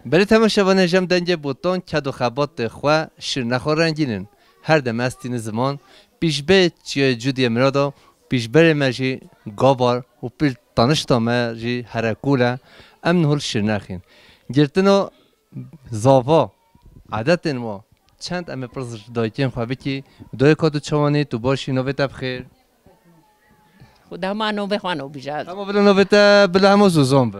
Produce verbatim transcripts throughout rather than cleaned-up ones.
Belê temaşevanê jem dengê botan ked û xebatê xwe şirnexa rengîn in. Her dem ez tîni ziman, pîşbê çiyayê Cûdiyê Mirada, pîşberê me jî gabar û pîl tanişta me jî herekûl e. Em nihol şirnexîn. Girtina zava, edetên wa çend em ê pirs ji dayikên xwe bikî. Dayika tu çawanî, tu başî, navê te bi xêr? Xuda ma navê xwe nobijaz. Hema bila navê te bila hema zozan bi.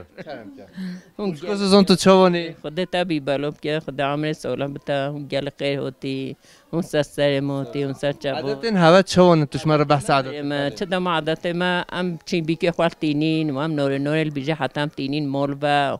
Hûn Xwişko zozan tu çawanî? Xuda te bî belo bike, Xuda emrê solan bite, hûn gelek xêr hotî, hûn ser serê me hotî, hûn ser çavo. Edetên hewe çawan in, tu ji me re behsa edetê Em, çi dema edetê me, em çî bîkê xwe tînîn, em norê norê li bîje heta em tînîn mol ve.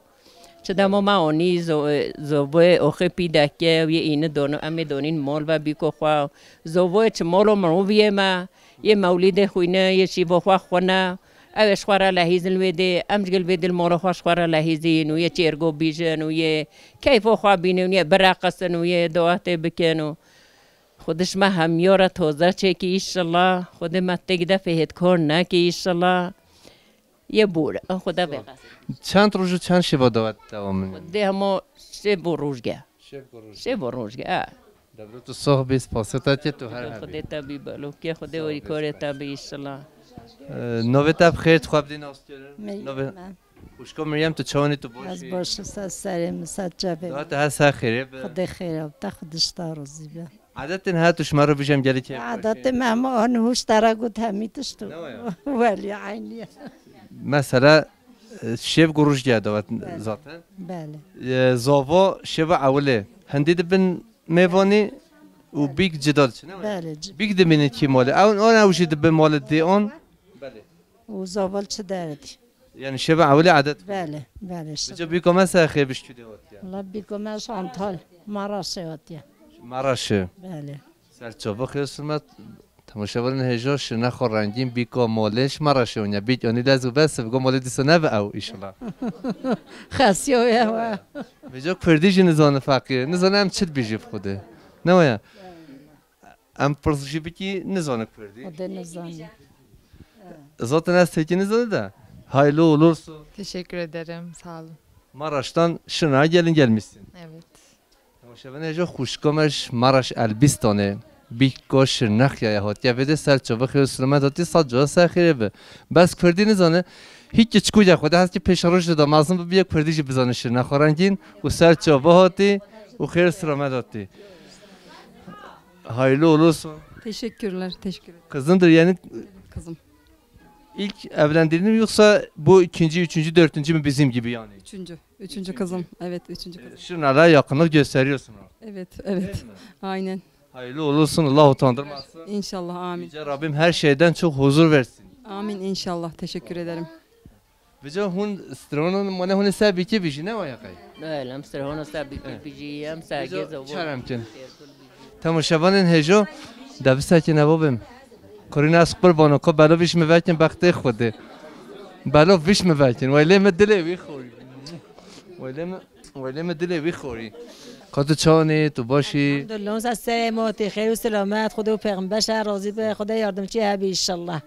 Çi dema me onî zo-, zovê oxê pî deke û yê îni dono, em ê donîn mol ve bîko xwe. Zovoyê çi molo miroviyê me, yê mewlîdê xwîne, yê şîvo xwe xwine. Ew ê ji xwe re lehîzin wê dê, em ji gil vê dil molo xwe ji xwe re lehîzîn û yê çêrgo bîjin û yê keyfo xwe bînin û yê bireqisin û yê duetê bikin û Xwedê ji me hemiya re toze çêkî îşillah. Xwedê me têk defê hêtkor nekî îşillah. Yê bûr, Xwedê vê qas. Çend roj û çend şeva dawet dewam in? Xwedê hemo şev û rojge. Şev û rojge. Şev û rojge, e. Devlet û sox bî, spasê te tê tu her hebî. Xwedê te bî belokê, Xwedê Sağ ol, wî korê te bî îşillah. Ee, Navê te bi xêr, tu xwe bidî naskirin. Meryem Navê me. Xwişko Meryem, tu çawanî, tu baş Ez baş im, ser serê min, ser çavê Daha min. Te her ser xêrê bi. Xwedê xêra bi te, Xwedê ji te razî be. Adetên her tu ji me re bijî, em gelî kêf Adetê me hema an hûş te re got hemî tişt û Ne waya? Welî eynî ye. Mesela, e, şêv û rojge dawet Belê. Zaten. Belê. E, zava şêva ewilê. Hindî dibin mêvanî û bîk cida diçin, ne waya? Belê, ci- Bîk dimînin kî malê. Ew, an ew jî dibin malê dê an. Belê. Û zaval çi derdî? Yani şeva ewilê adet. Belê, belê, şeva. Bica bîka me ser xêr bi, ji kû dê hatiye? Wala bîka me ji Antal, Maraşê hatiye. Maraşê. Belê. Ser çava xêr sirmet. Temaşevanên hêja şirnexa rengîn bîka malê ji Maraşê hatiye. Bîk anî lez û bes, bîka malê dîsa nebe ew, îşillah. Xesiya wê ew e. Vêca kurdî jî nizane feqî. Nizane em çi dibêjî bi xwedê. Ne waya? Em pirs jî bikî nizane kurdî. O da nizane. Zaten ez tirkî nizane de. Hayırlı uğurlu olsun. Teşekkür ederim, sağ olun. Maraş'tan Şırnak'a gelin gelmişsin. Evet. Temaşevanê hêja, xwişka me ji Maraş Elbîstanê. Bîka Şirnexyayê hatiye vê dê, ser çava xêr û selamet hatî, sed cara ser xêrê bi. Bes kurdî nizane. Hî kiçikû ye, Xwedê hez ki pêşeroj de mezin bibiye, kurdî jî bizane, Şirnexa rengîn û ser çava hatî û xêr û selamet hatî. Hayırlı uğurlu olsun. Teşekkürler, teşekkür ederim. Kızındır yani. Kızım. İlk evlendiğin mi yoksa bu ikinci, üçüncü, dördüncü mü bizim gibi yani? Üçüncü. Üçüncü kızım. Evet, üçüncü kızım. Şirnala yakınlık gösteriyorsun artık. Evet, evet. Değil mi? Aynen. Hayırlı uğurlu olsun, Allah utandırmasın. İnşallah, amin. Yüce Rabbim her şeyden çok huzur versin. Amin inşallah. Teşekkür ederim. Vêca hûn stronon mane hûn ê ser bîkê bijî, ne waya qey? Belê, em stronon ser bîkê bijî, em ser Vêca gêz û çerem kin. Temaşevanên hêjo, devisekê neva bim. Kurî nas qurbano, ko belo vîş mi vekin bextê Xwedê. Belo vîş mi vekin, weylê mi dilê wî xorî. Weylê mi, weylê mi dilê wî xorî. Ka tu çawanî, tu başî? Elhamdulillah, hûn ser serê me hatî, xêr û selamet, Xwedê û pêxember ji te razî be, Xwedê yardimçî hebî înşallah.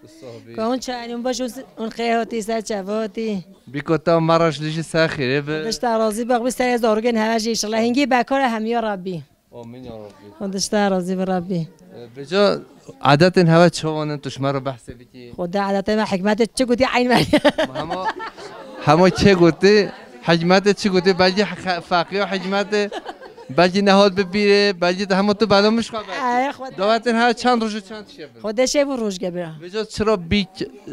Ka hûn çawanî, hûn baş, hûn, hûn xêr hatî, ser çava hatî. Bîka te Maraş li jî ser xêrê be. Xwedê ji te razî be, Xwedê serê zarokên heve jî înşallah. Hingî bekar e hemiya Rabbî. Amîn ya Rabbî. Xwedê ji te razî be Rabbî. E, vêca adetên heve çawan in, tu ji me re behsê bikî? Xwedê adetê me hikmetê çi gotî eyn me. Hema, hema kê gotî, hikmetê çi gotî, belkî fe-, feqiya hikmetê, belkî nehat bi bîrê, belkî de hema tu belamiş xwe belkî. Ay, Xwedê. Dawetên her çend roj û çend şev in? Xwedê şev û roj ge bira. Vêca çira bîk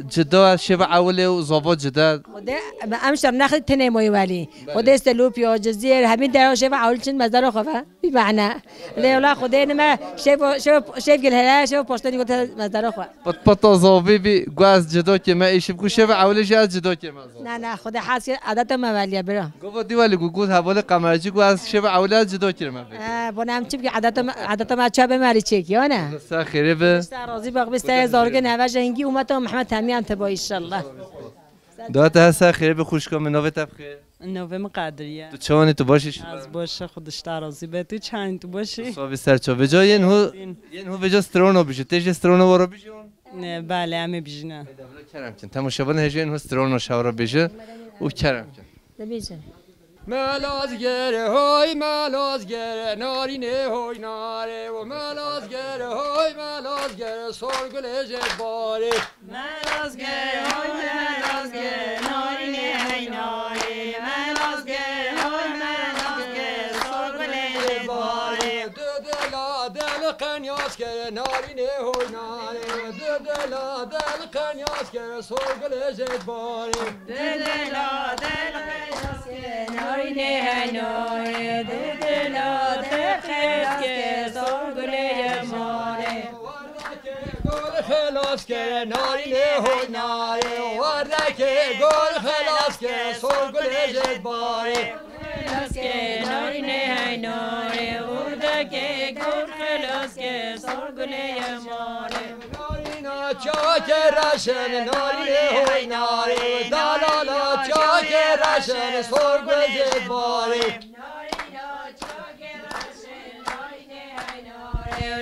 cida, şeva ewilê û zava cida? Xwedê, em şer nexî tenê moyî welî. Belê. Xwedê Selûpiya, Cizîr, hemî dera şeva ewil çin mezara xwe ve. Bî mehne. Lê wela Xwedê nime şev, şev, şev gil hele, şev poştê dî gote mezara xwe. Pat pata zavî bî, gu ez cida kê me îşi ku şev ewilê jî ez cida kê me zav. Na, na, Xwedê hez kir, adeta me veliye bira. Gava dî welî ku got hevalê qemercî ku ez şev ewilê ez cida kir me vê. He, bona em çi bikî adeta me, adeta me çabe me alî çêkî, ya ne? Ser xêrê be. Ser razî bak, bi ser zargin heve jengî umeta Mehmet hemiyan teba inşallah. Dua te her ser xêrê bi xwişka min, navê te bi xêr? Navê min Qediriye. Tu çawanî, tu baş î? Ez baş e, Xwedê ji te razî be. Tu çawanî, tu baş î? Savî ser çavê ca yên hu, yên hu vêca strono bijî. Tê jê strono wara bijî hûn? Ne, belê, em ê bijîne. Kerem kin. Temaşevanê hêja yên hu strono şewra bijî û kerem kin. Dibêjin. Melazger hoy melazger, narînê hoy narê û melazger hoy melazger, sorgulê jê barê. Melazger hoy melazger, narînê hey narê, melazger hoy melazger, sorgulê jê barê. Didila del qenyaz kere, narînê hoy narê, didila del qenyaz kere, sorgulê jê barê. Didila del qenyaz kere, narînê hey narê, didila del qenyaz kere, sorgulê jê barê. Gol xelas kere, narînê hoy narê, wardeke gol xelas kere, sorgulê jê barê. Xelas kere, narînê hey narê, wardeke gol xelas kere, sorgulê jê barê. Narîna çake reşene, narînê hoy narê, dalala çake reşene, sorgulê jê barê.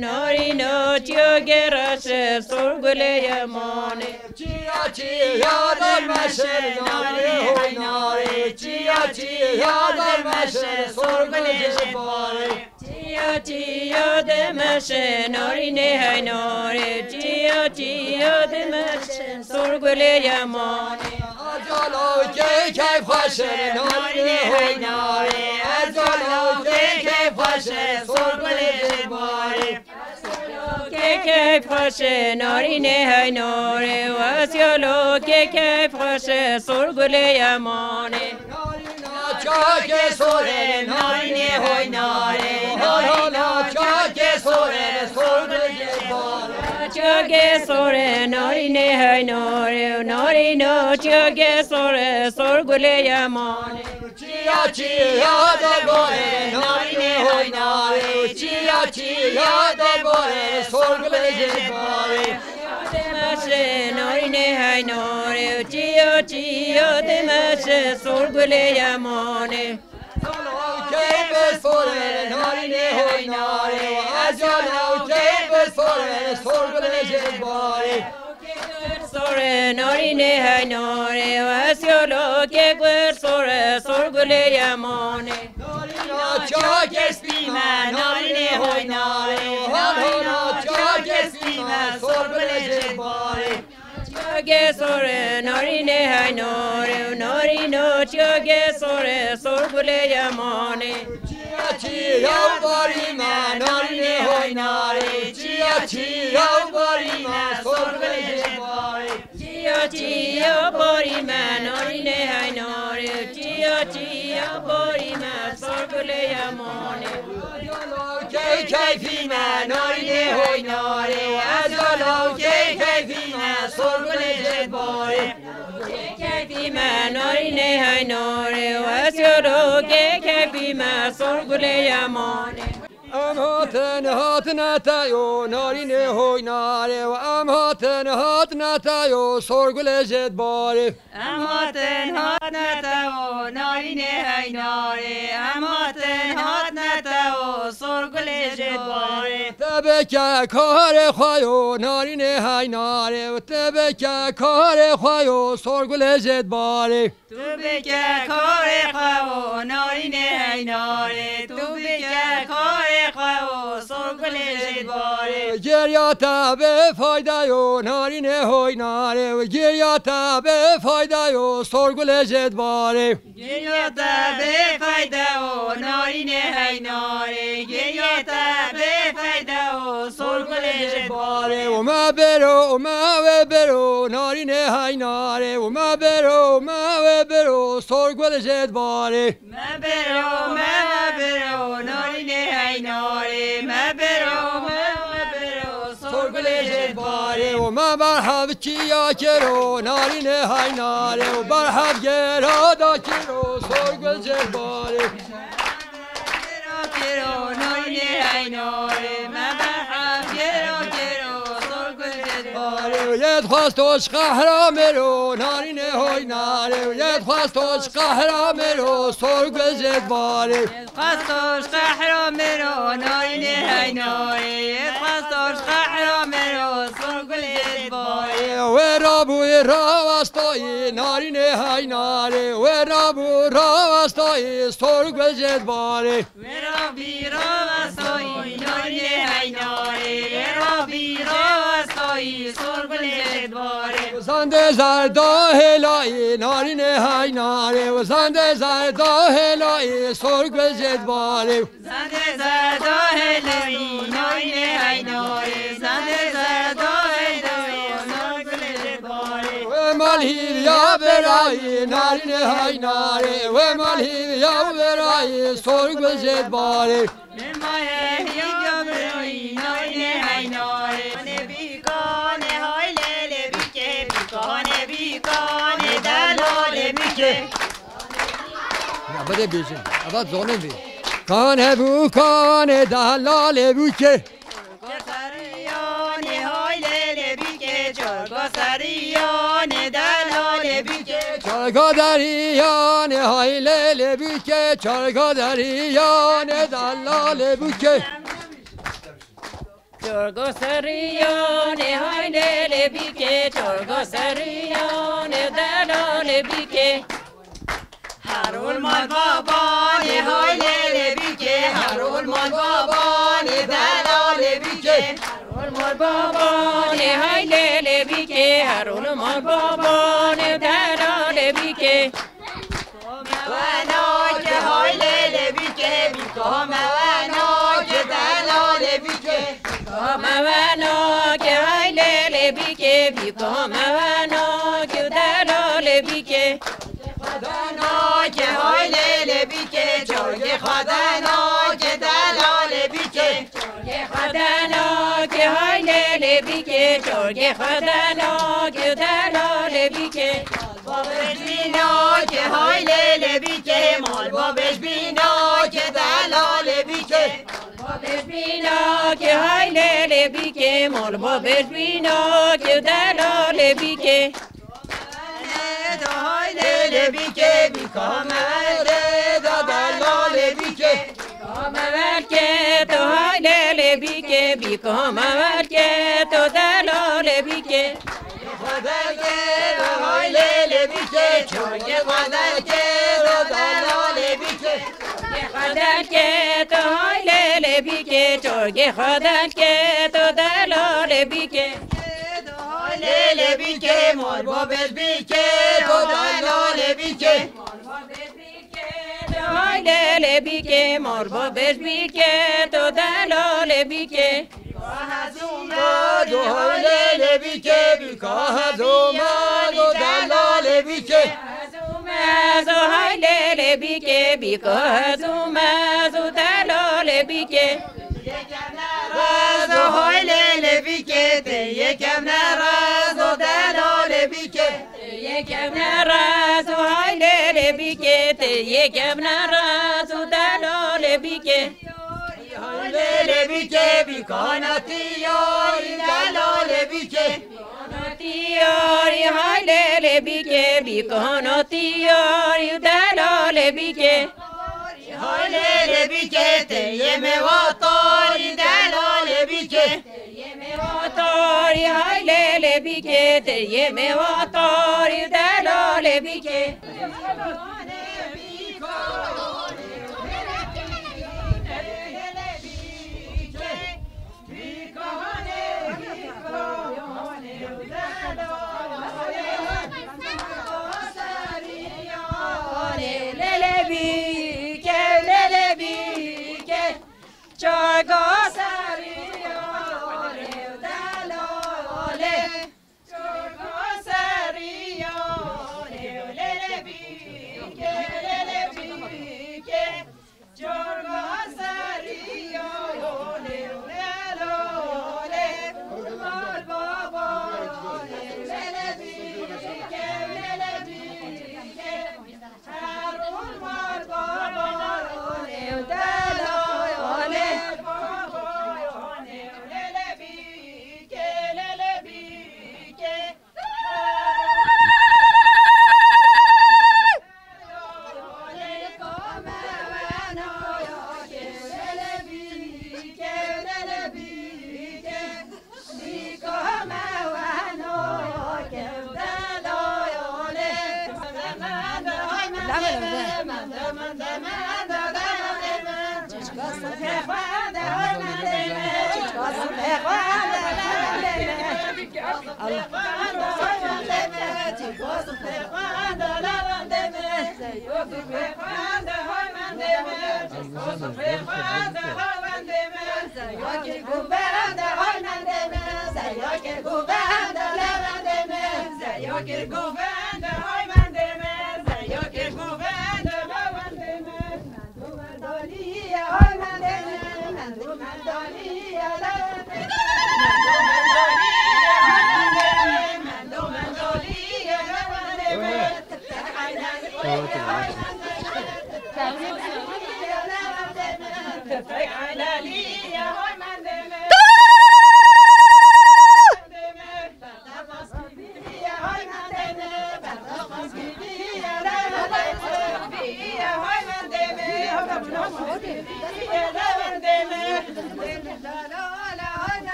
Narîna çiya geraşe, sorgulê yemanê. Çiya çiya demeşe, narê hoy narê. Çiya çiya demeşe, sorgulê jê barê. Çiya çiya demeşe, narînê hey narê. Çiya çiya demeşe, sorgulê yemanê. Acala key keyf xweşe, narînê hoy narê. Acala key keyf xweşe, sorgulê jê barê. Key keyf xweşe, narînê hey narê. Wesiyalo key keyf xweşe, sorgulê yemanê. Narîna çakê sorê, narînê hoy narê. Narîna çakê sorê, sorgulê jê barê. Çiya gê sore, narînê hey narê, narîna çiya gê sore, sorgulê yemanê. Çiya çiya de barê, narînê hoy narê. Çiya çiya de barê, sorgulê jê barê. Demeşe, narînê hey narê, çiya çiya demeşe, sorgulê yemanê. Keyfê sore, narînê hoy narê. Ez ya law keyfê sore, sorgulê jê barê. Sore, narînê hey narê. Ez ya law keyfê sore, sorgulê yemanê. Narîna çakê spî me, narînê hoy narê. Narîna çakê spî me, sorgulê jê barê. Çiya gê sore, narînê hey narê, û narîna çiya gê sore, sorgulê yemanê. Çiya çiya barî me, narînê hoy narê. Çiya çiya barî me, sorgulê jê barê. Çiya çiya barî me, narînê hey narê. Çiya çiya barî me, sorgulê yemanê. Key keyfî me, narînê hoy narê. Ez ya law key keyfî me, sorgulê jê barê. Key keyfî me, narînê hey narê. Ez ya law key keyfî me, sorgulê yemanê. Em hatin, hatine te yo, narînê hoy narê. Em hatin, hatine te yo, sorgulê jê barê. Em hatin, hatine te yo, narînê hey narê. Em hatin, hatine te yo, sorgulê jê barê. Te bike karê xwe yo, narînê hey narê. Te bike karê xwe yo, sorgulê jê barê. Tu bike karê xwe yo, narînê hey narê. Tu bike karê xwe yo, sorgulê jê barê. Geriya te bê fayda yo, narînê hoy narê. Geriya te bê fayda yo, sorgulê jê barê. Geriya te bê fayda yo, narînê hey narê. Geriya te bê fayda yo, sorgulê jê barê. Û me bêro, û me wê bêro, narînê hey narê. Û me bêro, û me wê bêro, sorgulê jê barê. Me bêro, me, me bêro, narînê hey narê. Me bêro, me, me bêro, sorgulê jê barê. Û me berhev çiya kero, narînê hey narê. Û berhev gera da kero, sorgul jê barê. Kero, kero, narînê hey narê. Me berhev gera kero, sorgul jê barê. Yê dixwest o ji qehra mêro, narînê hoy narê. Yê dixwest o ji qehra mêro, sorgul jê barê. Xwesto ji qehra mêro, narînê hey narê. Xwesto ji qehra mêro, sorgulê jê barê. Wê ra Bû rawestayî narînê heynarê, wê rabû rawestayî sor gul jê dibarê. Wê rabî rawestayî narînê heynarê, wê rabî rawestayî sor gul jê dibarê. Zandê zerda hêlayî narînê heynarê, zandê zerda hêlayî sor gul jê dibarê. Zandê zerda hêlayî, nayînê heydarê. Zandê zerda hêlayî, nayînê heydarê. Wê mal hîviya berayî, narînê heynarê. Wê mal hîviya berayî, sor gul jê dibarê. Wê mal hîviya berayî, nayînê heydarê. Bîkanê hay lê lê bîkê, bîkanê, bîkanê delalê bîkê. Ya bide bêjin. Eva zonin bê. Kan hebû kanê delalê bûkê. Çarga seriyanê hay lê lê bîkê, çarga seriyanê delalê bîkê. Çarga deriyanê hay lê lê bûkê, çarga deriyanê delalê bûkê. Çorgo seriyanê hay lê lê bîkê, çorgo seriyanê delalê bîkê. Her ol mal babanê hay lê lê bîkê, her ol mal babanê delalê bîkê. Her ol mal babanê hay lê lê bîkê, her ol mal babanê delalê bîkê. Wena ke hay lê lê bîkê, bîka me wena ke delalê bîkê. Bîka me wena ke hay lê lê bîkê, bîka me wena ke delalê bîkê. Xwedana ke hay lê lê bîkê, çorgê xwedana ke delalê bîkê. Çorgê xwedana ke hay lê lê bîkê, çorgê xwedana ke delalê bîkê. Babêj bîna ke hay lê lê bîkê, mal babêj bîna ke delalê bîkê. Babêj bîna ke hay lê lê bîkê, mal babêj bîna ke delalê bîkê. Hay lê lê bîkê, bîka me werde da delalê bîkê. Bîka me werke to hay lê lê bîkê, bîka me werke to delalê bîkê. Xwedeke hay lê lê bîkê, çorgê xwedeke do delalê bîkê. Xwedeke to hay lê lê bîkê, çorgê xwedeke to delalê bîkê. Hay lê lê bîkê, mor babêj bîkê, to delalê bîkê. Hay lê lê bîkê, mor babêj bîkê, to delalê bîkê. Bîka hezû me do hay lê lê bîkê, bîka hezû me do delalê bîkê. Hezû me zo hay lê lê bîkê, bîka hezû me zo delalê bîkê. Rezo hay lê lê bîkê, tê yê kevne rezo delalê bîkê. Tê yê kevne rezo hay lê lê bîkê, tê yê kevne rezo delalê bîkê. Hay lê lê bîkê, bîka natî yarî delalê bîkê. Natî yarî hay lê lê bîkê, bîka natî yarî delalê bîkê. Hay lê lê bîkê, tê yê me watarî delalê bîkê. Tê yê me watarî hay lê lê bîkê, tê yê me watarî delalê bîkê. Lê lê bîkê, lê lê bîkê. Çaga serî yolê delalê. Çaga serî yolê lê lê bîkê, lê lê bîkê. Çorga serî yolê delalê, kurban baba lê lê bîkê, lê lê bîkê. Her kurban baba lê delalê.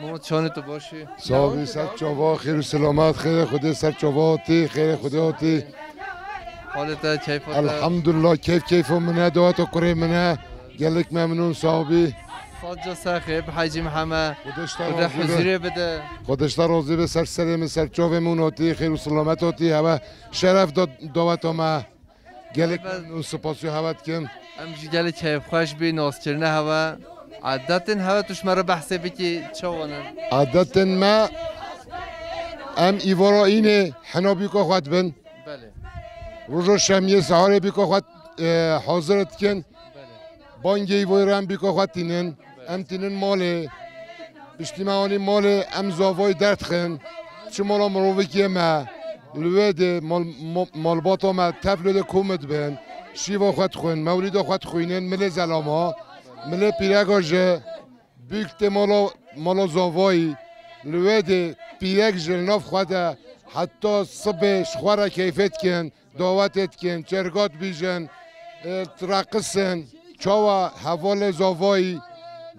Mamo, çawanê tu baş î? Sağ ol, ser çava, xêr û selamet, xêrê Xwedê ser çava hatî, xêrê Xwedê hatî. Halê te, keyfa te? Elhamdulillah, keyf keyfa min e, daweta kurê min e. Gelek memnûn, sağ ol bî. Saca ser xêr, bi Hecî Mihemed. Xwedê ji te Xwedê razî be. Huzurê bide. Xwedê ji te razî be, ser serê min, ser çavê min hatî, xêr û selamet hatî, heve şeref da daweta me. Gelek memnûn, spasiya hewe dikim. Em jî gelek keyfxweş bî, naskirine hewe. Adetên hewe tu ji me re behsê bikî, çawan in? Adetên me, em îvara înê hina bîka xwe dibin. Belê. Roja şemiyê seharê bîka xwe, e, hazir dikin. Belê. Bangê îvoyê re em bîka xwe tînin. Em tînin malê. Piştî me anî malê, em zavayî derdixin. Çi mala mirovikê me, li wê dê mal-, mo-, malbata me tev li wê dê kom dibin. Şîva xwe dixwin, mewlîda xwe dixwînin, milê zelama, milê pîreka ji bûk tê mala, mala zavayî. Li wê dê pîrek ji li nav xwe de heta sibê ji xwe re keyfê dikin. Dawetê dikin, çerga dibîjin, e, reqisin. Çawa hevalê zavayî,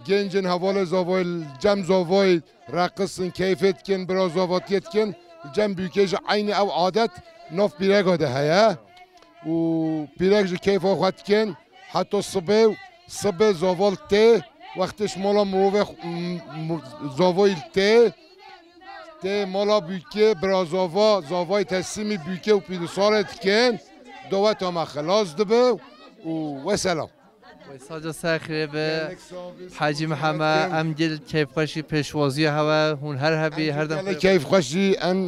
gencên hevalê zavayî, li cem zavayî reqisin, keyfê dikin, bira zavatiyê dikin. Li cem bûkê jî eynî ew adet nav pîreka de heye. Û pîrek ji keyfa xwe dikin. Heta sibê û sibê zaval tê, wextê ji mala mirovê xw-, m-, m-, zavayî tê, tê mala bûkê, bira zava, zavayî teslîmî bûkê û pîrûsalê dikin, daweta me xilas dibe û weselam. Wey saca ser xirê be. Gelek sağ ol, Hecî Mihemed, em gel keyfxweşî pêşwaziya hewe, hûn her hebî, her dem gelek keyfxweşî, em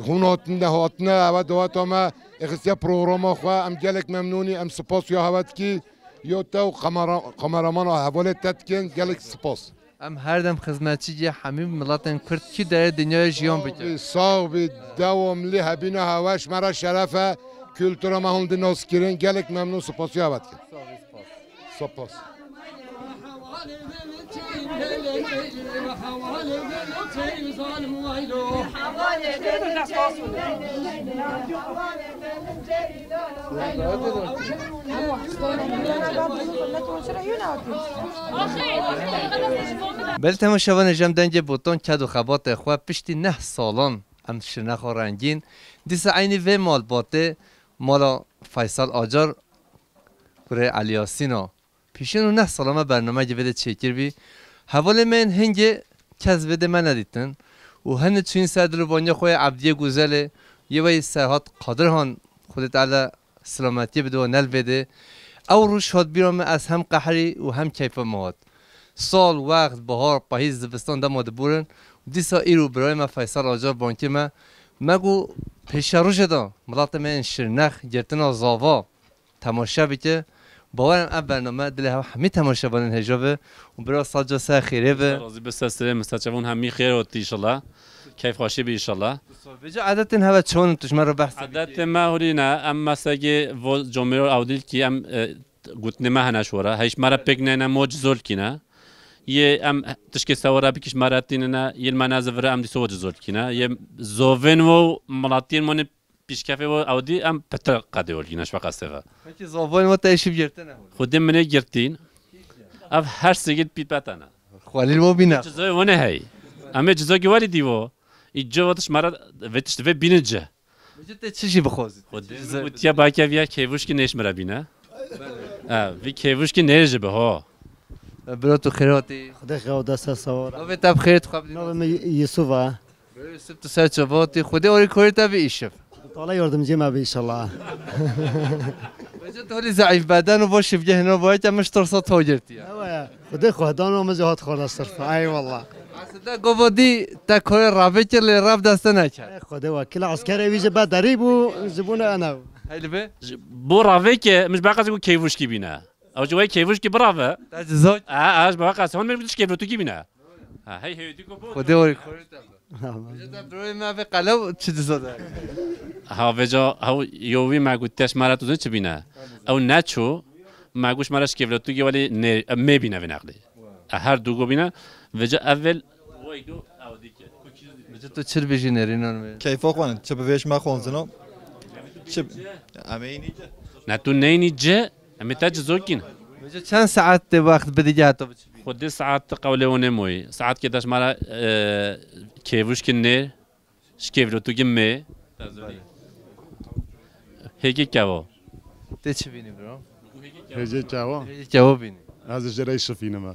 hûn hatine, hatine, hewe daweta me xistiye programa xwe, em gelek memnûnî, em spas ya hewe dikî. Yo te û kamera-, kameramana hevalê te dikin, gelek spas. Em her dem xizmetçî cî hemî miletên Kurd kî derê dinyayê jiyan bikin. Sağ bî, dewamlî hebîna hewe ji me re şeref e. Kultura me hûn di nas kirin. Gelek memnûn, spasiya hewe dikin. Spas. Belê temaşevanê, ji em dengê botan ked û xebatê xwe piştî neh salan em şirnexa rengîn. Dîsa eynî vê malbatê, mala Feysel Acar, kurê Elî Yasîn a. Pêşîn û neh sala me bernameyekê vê de çêkiribî. Hevalê me yên hingê kes vê dê me nedîtin. Û hinê çûyîn ser dilûvaniya xwe yê Ebdiyê Guzelê, yê wê Serhat Qadirhan, Xwedê Teala selametiyê bide û ne li vê dê. Ew roj hat bîra min, ez hem qehrî û hem keyfa min hat. Sal, wext, bahar, pahîz, zivistan dema diborin. Dîsa îro birayê me Feysel Acar bankê me. Me got, pêşerojê de miletê me yên Şirnex, girtina zava temaşe bike. Bawer im ev bername dilê hev hemî temaşevanên hêja be û bira sed car ser xêrê be. Razî be, ser serê min, ser çavê hûn hemî xêr hot înşallah. Keyf xweşî be înşallah. Vêca edetên heve çawan in, tu ji me re behs bikî? Edetê me hûrî ne, em mesekê vo comêro ewdîl kî em, e, gotinê me hene ji we re. Heyş me re pêk neyne mo cizol kîne. Yê em tişkê sewera bikî ji me re tînine, yê li me nezivire em dîso wo cizol kîne. Yê zovên wo milatiyên mo nê pîşkefê wo ewdî em pitir qedê olgîne ji veqasê ve. Peki zovên wo te êşî girtine hûn? Xwedê min ê girtîn. Ev her sigil pîpete ne. Xwelîl wo bîne. Cizoyê wo ne hey. Em ê cizo ki welî dî wo. Î ci wo tişt me re vê tişt vê bînin ci. Vêca te çi jî bixwazî? Xwedê min gotiye bake viya kêvuşkî nêş min re bîne. Ha, vî kêvuşkî nêr ji bi ho. Bira tu xêr hatî. Xwedê xew dest ser sewara. Navê te bi xêr dixwe bidî? Navê min Yusuf e. Bira Yusuf, tu ser çava hatî. Xwedê orê korê te bî îşev. Teala yardımcı me be inşallah. Vêca tu holî zeîf beden û va şivgehê nava yeke min ji tirsa to girtiye. Ewe. Xwedê xwedan û min jî hat xwarda sirfa. Eyvallah. Aslında gova dî te korê ravê kir lê rav deste nekir. Xwedê wekil eskerê wî jî be derî bû, ji bûne enew. Heyli be? Ji bo ravê ke min ji be qasê ku keyvuşkî bîne. Ew ji wê keyvuşkî birave. Te cizok. A, a, ji be qasê hon min ji keyvuşkî bîne. Ha, hey, hey, dî ku bo. Xwedê orî korê te be. Amin. Vêca te birayê me vê qelew çi cizo de? Ha, vêca, ha, yo wî me got, teş me re tu zin çi bîne? Ew neçû, me got, me re şkevlo tu ge welî ne, mê bîne vê neqlê. E, her du go bîne, vêca evel, wey do, ew dike. Vêca tu çi dibêjî nêrînan wê? Keyfa xwe ne, çi bi vêş me xonzino. Çi, em ê yînî ci. Ne tu neynî ci, em ê te cizokîn. Vêca çend saet tê wext bidigî heta biçî? Xwedê saet qewlê û nêm oyî. Saet ke deş me re, e, kêvuşkin nê, şkevlo tu gim mê. Hêgê kevo. Tê çi bînî bro? Hêgê kevo. Hêgê kevo bînî. Ez jê re şifînim e.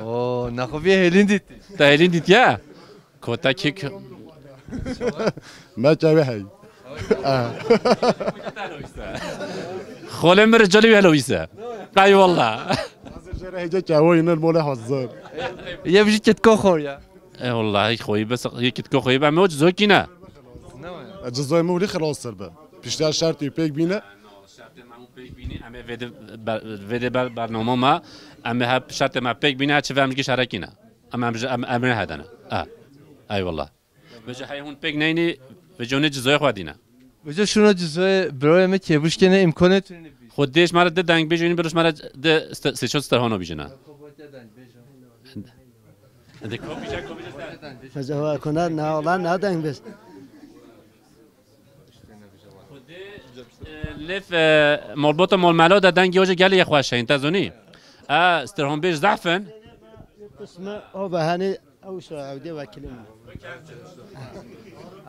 Oo, naxo vî hêlîn dîtî. Te hêlîn dîtiye? Kota kik. Me çavê hey. Xolê mir cali welo wîse. Qay wallah. Hazır jere hece çawo iner mole hazır. Ye bijî kitko xor ya. E wallahi xoyi bes ye kitko xoyi be me o cizokine. Cizoy muli xelos ser be. Pişta şartî pek bine. Şartê me pek bine. Eme vede ber-, vede ber-, bernama ma. Eme hep şartê me pek bine. Çi ve em ji şarekine. Ama em ji em-, emre hedene. Ha. Eyvallah. Vêca hey hûn pêk neynî, vêca hûn ê cizoyê xwe dîne. Vêca şûna cizoyê birayê me kêbûşkê ne îmkanê tu nî bî. Xwe dêş me re di dengbêj, hûn biro ji me re di ste-, sêço sterhano bîjine. Hadi ko bîje, ko bîje ster. Vêca wa kuna na, wala na dengbêj. Xwedê, e, lêf, e, molbota molmelo de dengê hoca gelê ye xweş heyîn, te zonî? E, sterhonbêj zehf in. Qisme o behanî ew şo ew dê wekilî min.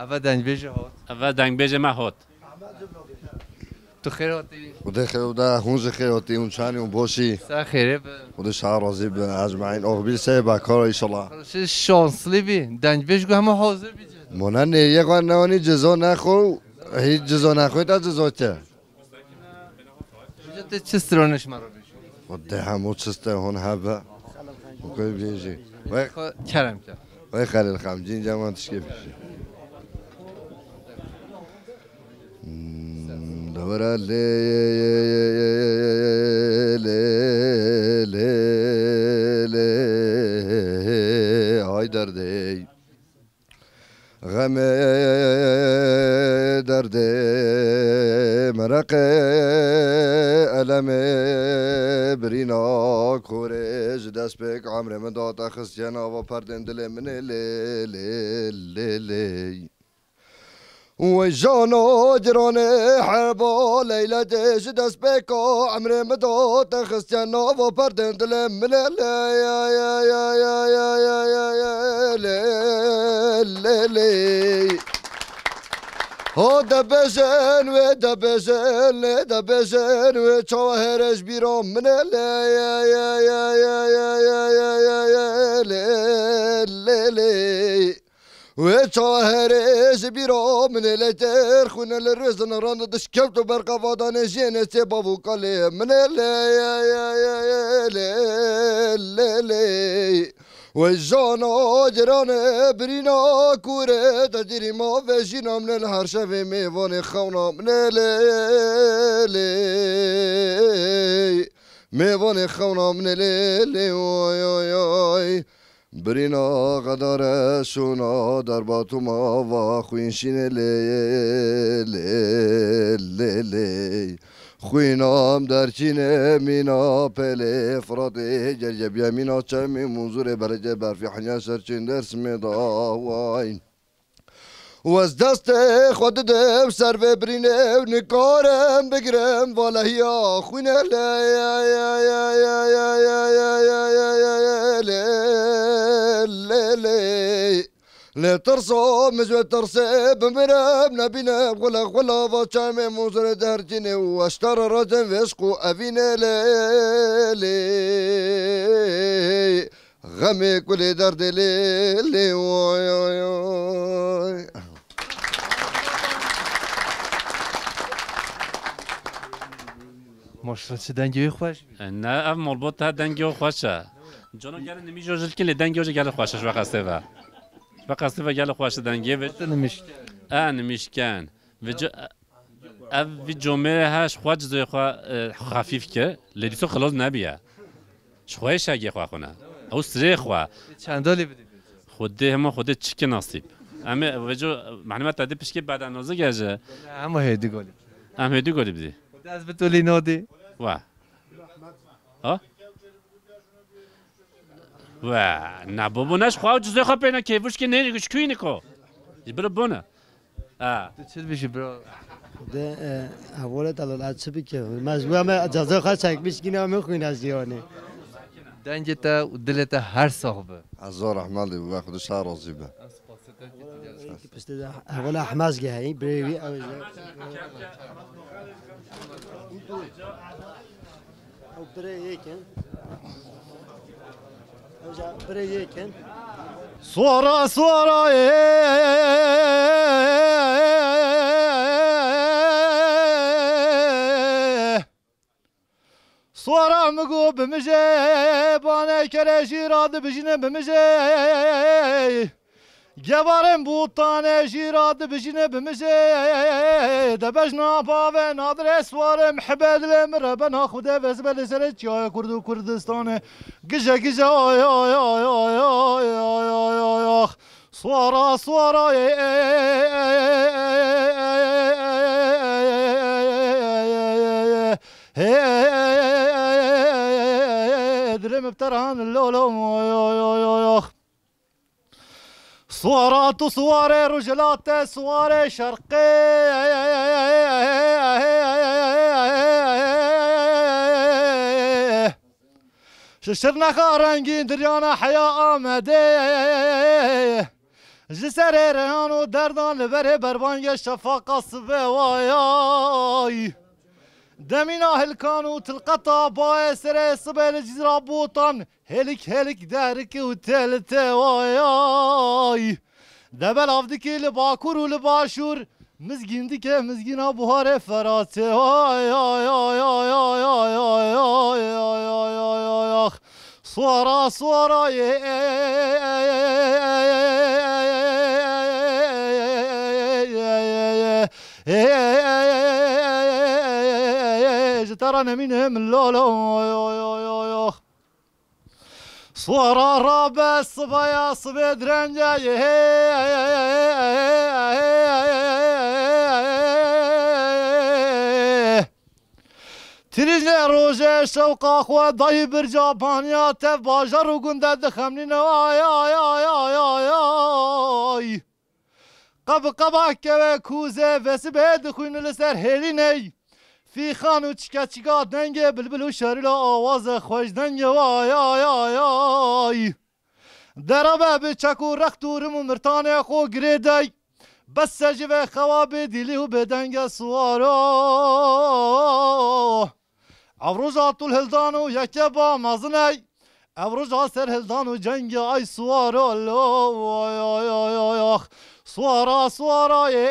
Eve dengbêjê hot. Eve dengbêjê me hot. Tu xêr hatî. Xwedê xêr da, hûn jî xêr hatî, hûn çanî, hûn boşî. Ser xêrê be. Xwedê şa razî be, ecmaîn. Oxbîr sê bakara inşallah. Şi şanslî bî. Dengbêj gu hema hazir bî. Mona nêrîye xwe newanî cizo nexwe, hîç cizo nexwe te cizo te. Vêca te çi stranê ji me re bêje? Xwedê hemû çi ste hûn hebe. Xwe bêjî. Wê Xwe kerem ke. Wê Xelîl Xemcîn ceman tişkê bêjî. Hmm, dewera lê, lê, lê, lê, ay derdê. Xemê derdê, mereqê, elemê, birîna korê ji destpêk emrê min da te xistiye nava perdên dilê min ê lê, lê, lê, lê. Wey jana giranê herba Leyla dê ji destpêka emrê min da te xistiye nava perdên dilê min ê lê, lê, lê, lê, lê. Ha debêjin wê, debêjin lê, debêjin wê çawa here ji bîra min ê lê, lê, lê, lê. Wê çaherê ji bîra min ê lê ter xwîne li rêzin rand dişkeft û berqa vadanê jênê sê bav û kalê min ê lê, lê, lê, lê. Wê jana ciranê birîna kûrê te dîrî ma vejîna min ê li her şevê mêvanê xewna min ê lê, lê. Mêvanê xewna min ê lê, lê, oy, oy, oy. Birîna xedare şûna derbatûma va xwîn şînê lê, lê, lê, lê. Xwînam derçînê mîna pelê Firatê cercebiye mîna çemê Munzurê berece berfî henya serçên Dêrsimê da way. Wez destê xwe didim ser vê birînê û nikarim bigirim valehiya xwînê lê, lê, lê, lê. Lê tirsa min ji wê tirsê bimirim nebînim xwile xwila va çemê Munzurê derçînê û eştara racên vêşq û evînê lê, lê. Xemê kulê derdê lê, lê, oy, oy, oy. Maşallah, çi dengê wî xweş. E, ne, ev malbat te dengê wî xweş e. Cana gelê nimîjo jilkin lê dengê wî jî gelê xweş e, ji ve qestê ve. Ji ve qestê ve gelê xweş e dengê vê. Te nimîşken. E, nimîşken. Vê ca-, Ev vî comê he ji xwe cizê xwe, e, xefîf kir. Lê dîso xilas nebiye. Ji xwe yê şegê xwe xwine. Ew sirê xwe. Çenda lê bidî. Xwedê hema xwedê çike nasîb. Em ê vêco mehlimet te dê pişkê bede nozik e ji. Hema hêdî golî. Em hêdî golî bidî. Xwedê ez bi to lî nodî. Wa. Ha? We, ne bûbû ne ji xwe û cizê xwe pêne kêvuşkê nêrî ji kuyî niko. Ji biri bûne. Ha. Tu çi dibêjî bro? De, e, hevalê te lal, ez çi bikim? Me ji we me cezê xwe çekmiş, gîna min xwîne ziyanê. Dengê te û dilê te her sax be. Ez zor rehmet lê, we Xwedê şer razî be. Piştî de hevala Ehmez ge heyî, birê wî ew jî. Ew birê yek in. Ew jî birê yek in. Suara, suara, ê. Suara min got bimije, banê kerê jî radibijîne bimije. Gevarên bûtanê jî radibijîne bimije. De bejna bavê nadirê suarê mihebe dilê min rebena Xwedê vezbe li serê çiyayê Kurd û Kurdistanê. Gije gije ay ay ay. Suara suara ê. Dilê min bi te re han lolo. Suara tu suarê rojhilate, suarê şerqê. Ji şirnexa rengîn diryana heya Amedê. Ji serê rehan û derdan li berê berbangê şefaqa sibê wayay. Demîna hilkan û tilqeta bayê serê sibê li Cizra Botan hêlik hêlik derikî û tê li tê wayay. De belav dikî li bakur û li başûr, mizgîn dike mizgîna buharê Feratê. Ay, ay, ay. Suara, suara, ye. Ji te re nemîne min lolo. Suara rabe sibaya sibê direnge ye. Tirîjnê rojê şewqa xwe dayî birca baniya tev bajar û gund de dixemnîne. Ay, ay, ay, ay, ay, ay. Qeb qeba keve kûzê vesibê dixwîne li ser hêlîney. Fîxan û çike çika dengê bilbil û şerîla awaze xweş dengê wa ay ay ay ay. Derabe bi çek û rext û rim û mirtanê xwe girêdey. Bes se ji vê xewa bê dîlî û bê denge suwaro. Ev roja tu hildan û yeke ba meziney. Ev roja serhildan û cengê ay suwara lo, oy, oy, oy, oy, ox. Suwara, suwara, ye,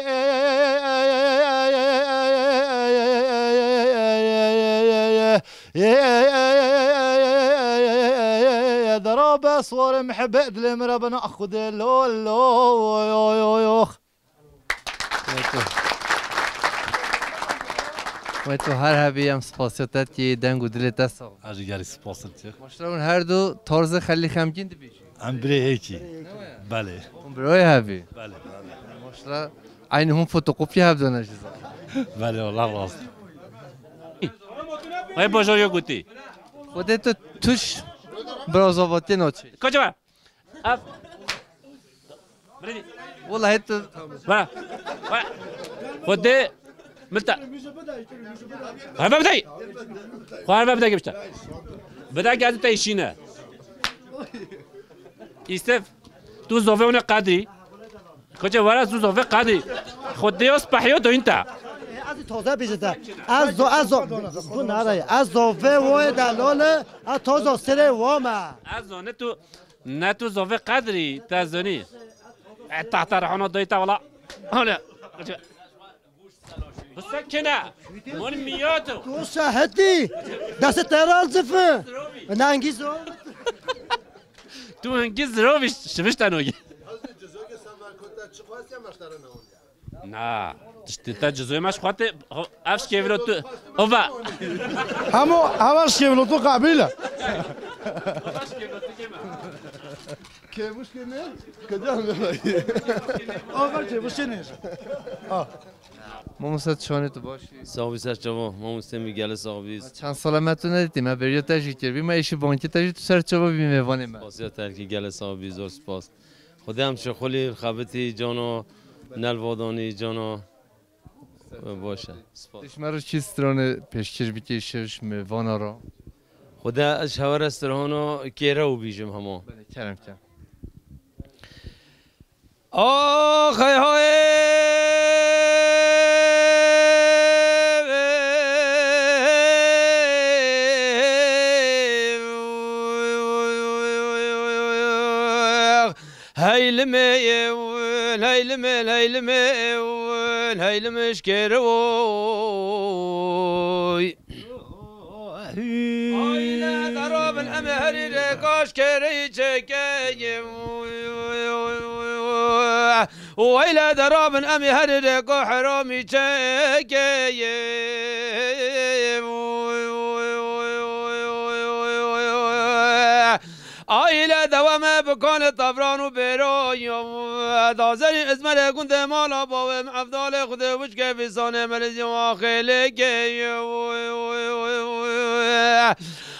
derabe suwara mihebet dilê min re bina Xwedê lo, lo, oy, oy, oy, ox. Wê tu, wê tu her hebî, em spasiya te dikî, deng û dilê te sax. Ez jî gelek spas dikim. Maşallah, hûn her du tarzê xelî xemgîn dibêjin. Em birê yekî. Belê. Hûn birayê hev î. Belê. Maşallah, eynî hûn fotokopya hev dane jî zan. Belê, wala rast. Ay bajariya gotî. Xwedê tu tuş birazavatiyê naçî. Koçe be. Ev. Bredî. Wallahî tu. Ve. Ve. Xwedê. Milta. Heve bidey. Xwe heve bidey gibişte. Bidey geldi te işine. Îsef. Tu zovê one qedrî. Koçê were tu zovê qedrî. Xwedê yo spehiyo doyinta. Ez taze bêje te. Ez zo, ez zo. Bu nara. Ez zovê woyê delole. Ez taze serê wame. Ez zone tu Ne tu zovê qedrî, te zonî. E, tahta rehona doyta wala. Öyle. Bu sekine. Mon miyato. Tu şahidi. Destê te razif. Nangî zo. Tu hingî zirovî şivişteno. Na, tiştê te cizoyê me ji xwe tê, ev şikevilo tu, ova. Hemo, hema şikevilo tu qabîl e. Kêmuşkê ne? Kecam ne? Ova kêmuşkê ne? Ah. Mamoste, çawanê tu baş î? Sax bî, ser çava, mamoste min gelê sax bî. Çend sala me tu nedîtî, me bêriya te jî kir. Bî me êşî bankê te jî tu ser çava bî mêvanê me. Spasiya te dikî, gelê sax bî, zor spas. Xwedê em şixulî, xebitî, cano, nelvadanî, cano. Baş e. Spas. Dişme re çi stranê pêşkêş bikî şiş mêvana re? Xwedê ez ji hewe re strana kêre û bîjim hema. Belê, kerem ke. Ax, hey, hay. Heylimê, heylimê, heylimê, heylimê şkêr oy. Aile darabin em herî rêka şkêrî çekeyê. Aile darabin em herî rêka heramî çekeyê. Aile dewame bi kanê tevran û bêroyo. Dazerî izmerê gundê mala bawê min Evdalê Xwedê wişkê vîsanê min li zîwa xêlekê.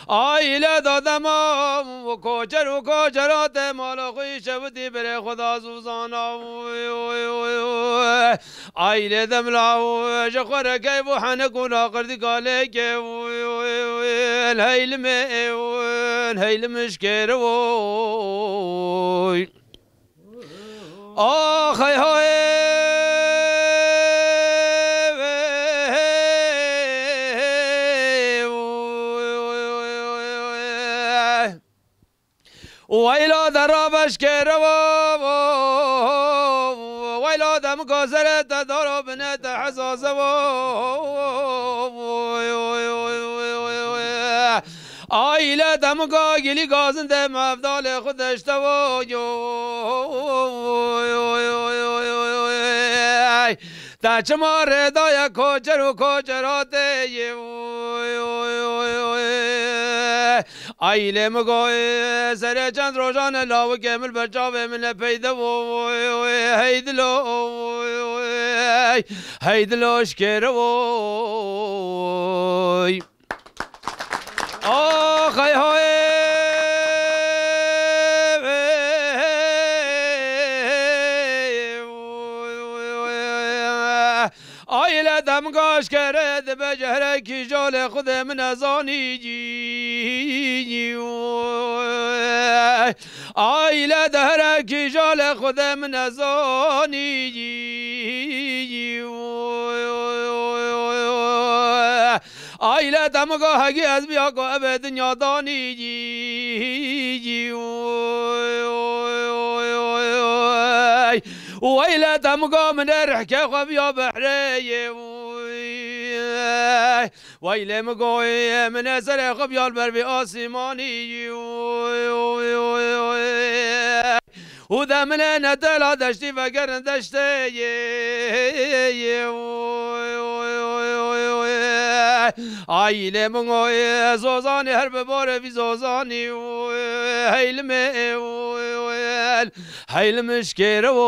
Aile dadema koçer û koçeratê mala xwe şewitî berê xwe da zûzana. Ailê demla û ji xwe re keyf û henek û naqirtî kalekê û heylimê û heylim şkêr û. Ax, hey, hay. Weyla dera beşkere wo, weyla demika zere te daro bine te hezaze wo. Aile demika gilî gazin de mevdalê xwe deşte wo. Te çima rêdaye koçer û koçeratê yê? Aîlê min goyê, serê çend rojan e lawikê min li ber çavê min e peyde wo. Hey dilo, hey dilo şkêre woy. Ax, hey, hay. Aile demgaş kere dibe cehrek jalê Xwedê min ezanî. Aile dehrek jalê Xwedê min ezanî. Aile te min go hegî ez biya ku ev ê dinya danî. Weyle te min go min ê rihke xwe biya behrê. Weylê min go min ê serê xwe biya li ber vê asîmanî. Û de min ê netela deştî vegerin deştê. Ailê min o zozanî her bi barê vî zozanî. Heylimê, heylim şkêre oy.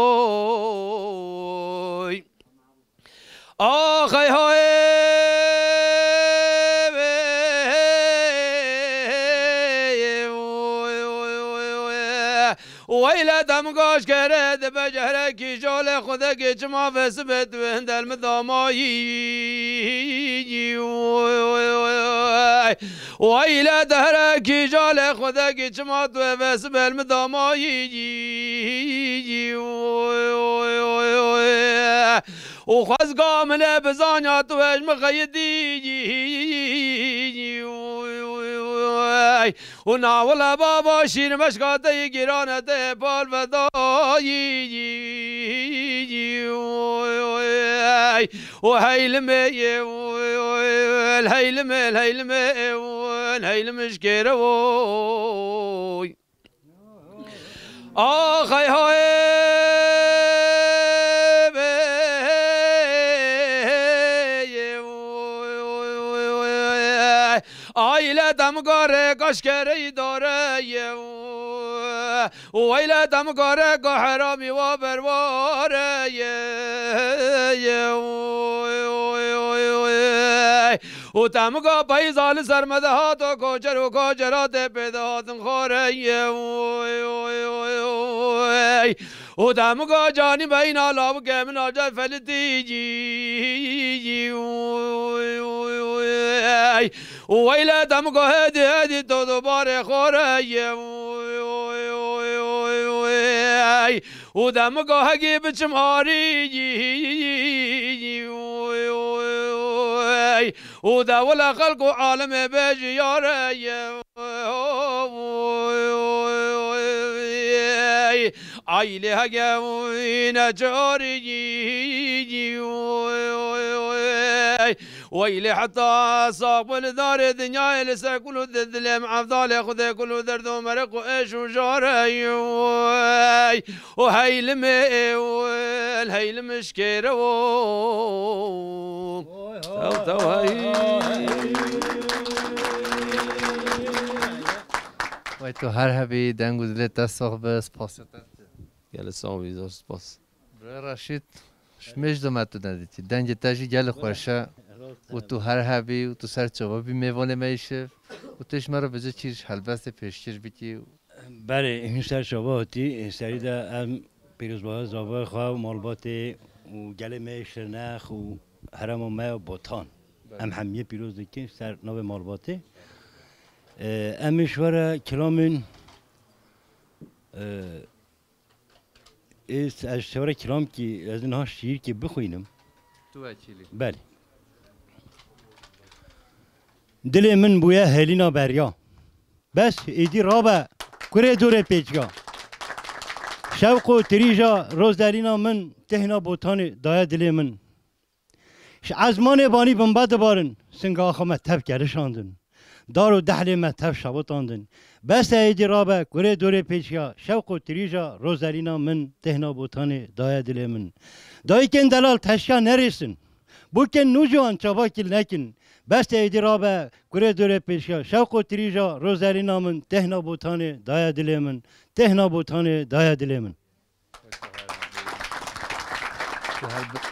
Axey hayê. Weyle dem gaş kere dibe cehre kîjalê xudekê çima ve sibet wendel mi damayî. Weyle dehre kîjalê xudekê çima tu ve sibel mi damayî. Û xwezga min e bizanya tu ez mixeyidî. Û na wile baba şîr meşka te yî gîrane te pal vedayî. Û heylimê, heylimê, heylimê, heylim ji kêre oy. Axay hayê. Aile dem gare kaşkere idare ye. Weyle dem gare ka herami wa berware ye. Û te min go peyza li ser me de hato koçer û koçera tê pê de hatin xwareyê. Û te min go canî beyna lawikê min a cel felitî. Û weyle te min go hêdî hêdî to do barê xwareyê. Û de min go hegî biçim arî. Û de wile xelk û alemê bêjî yare ye. Ailê hege ne çarî. Weylê heta sax bû li darê dinyayê li ser kul û di dilê min evdalê Xwedê kul û derd û mereq û êş û jare. Û heylimê êwil, heylim ji kêre wo. Tew, tew, hey. Wey tu her hebî, deng û dilê te sax be, spasiya te. Gelek sax bî, zor spas. Birayê Reşîd, ji me ji dome tu nedîtî. Dengê te jî gelek xweş e. Û tu her hebî û tu ser çava bî mêvanê me îşev. Û tu ji me re vêca çî ji helbestê pêşkêş bikî. Belê, hîn ser çava hatî, serî de em pîrozbahiya zavayê xwe û malbatê û gelê me yê Şirnex û herêma me ya Botan. Belê. Em hemiyê pîroz dikin ser navê malbatê. Em ê ji we re kilamên, e, Ê, ez ji te re kilamkî, ez niha şîîrkê bixwînim. Tu wekîlî. Belê. Dilê min bûye hêlîna berya. Bes êdî rabe kurê dorê pêçiya. Şewq û tirîja rozdelîna min têhna Botanê daye dilê min. Ji ezmanê banî binbe dibarin, singa axa me tev kerişandin. Dar û dehlê me tev şewitandin. Bes e êdî rabe, kurê dorê pêçiya, şewq û tirîja rozdelîna min têhna Botanê daye dilê min. Dayikên delal teşiya nerêsin. Bûkên nû ciwan çavakî li nekin. Bes e êdî rabe, kurê dorê pêçiya, şewq û tirîja rozdelîna min têhna Botanê daye dilê min. Têhna Botanê daye dilê min. Tu her bi-,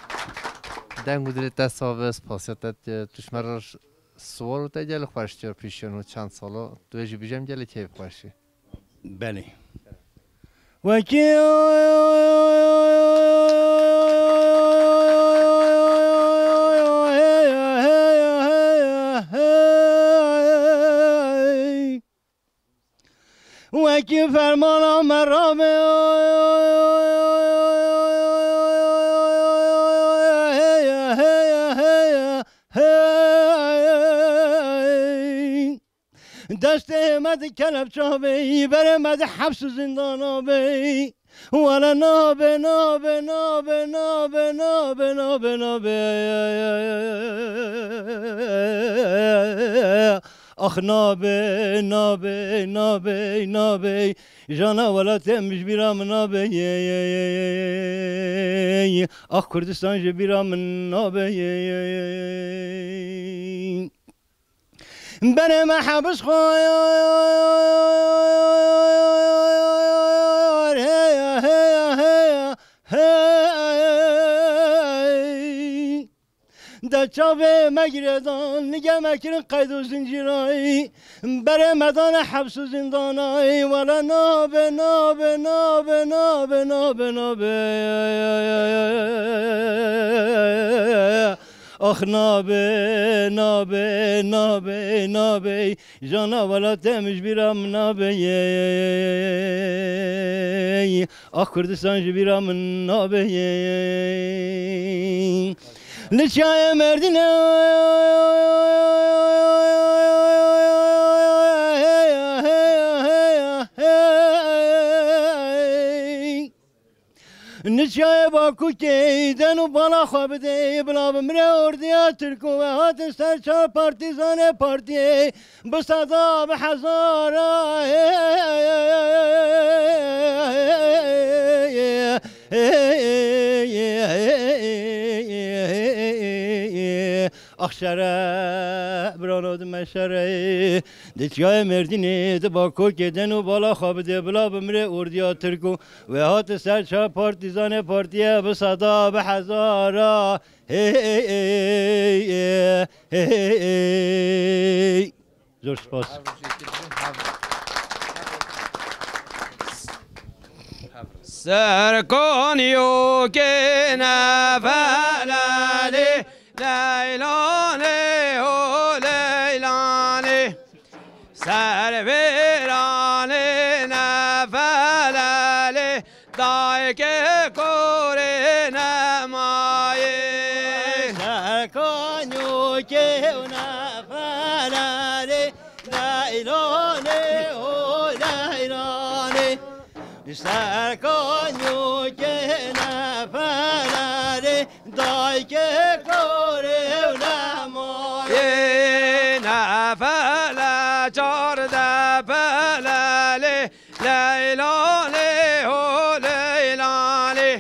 deng û dilê te sax be, spasiya te, tu ji me re siwar û te gelek xweş diya pêşiya nû çend sala, tu ê jî bijem gelek keyf xweş î. Belê. Wekî Wekî fermana me rabe. Destê me di kelepça bey, berê me di heps û zindana bey. Wele nabe, nabe, nabe, nabe, nabe, nabe, nabe. Ax nabe, nabe, nabe, nabe. Jana welatê min ji bîra min nabe. Ax Kurdistan ji bîra min nabe. Berê me hebis xwar. Heya, heya, heya, hey. De çavê me girêdan, nige me kirin qeyd û zincîrayî. Berê me dane heps û zindanayî. Wele nabe, nabe, nabe, nabe, nabe, nabe. Ax nabe, nabe, nabe, nabe. Jana welatê min ji bîra min nabe. Ax Kurdistan ji bîra min nabe. Li çiyayê Mêrdînê. Niçiyayê Bakûkê den û bala xwe bidê, bila bimire ordiya Tirk û ve hatin ser çar partîzanê partiyê, bi seda, bi hezara. Ax şere, birano di me şere, di çiyayê Mêrdînê, di Bakokê den û bala xwe bidê, bila bimire ordiya Tirk û wê hate ser çar partîzanê partiye, bi seda, bi hezara. Hey, hey, hey, hey, hey, hey. Zor spas. Serkaniyokê nefelalê, leylanê ho leylanê. Servêranê nefelalê, dayikê korê nemayê. Serkaniyokê nefelalê, leylanê ho leylanê. Serkaniyokê nefelalê, dayikê korê nemayê. Ê nefele çardeh pelelê, leylanê ho leylanê.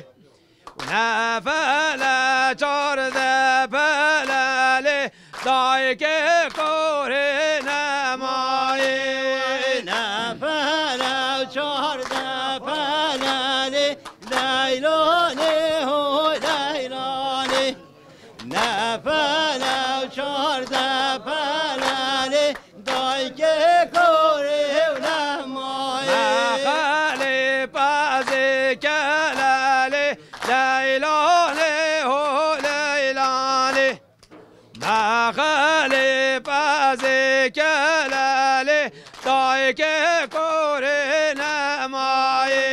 Nefele çardeh pelelê, dayikê korê nemayê. Nefele çardeh pelelê, leylanê ho leylanê. Nefele çardeh pelelê, dayikê korê nemayê. Mexelê pezê kelelê, leylanê ho leylanê. Mexelê pezê kelelê, dayikê korê nemayê.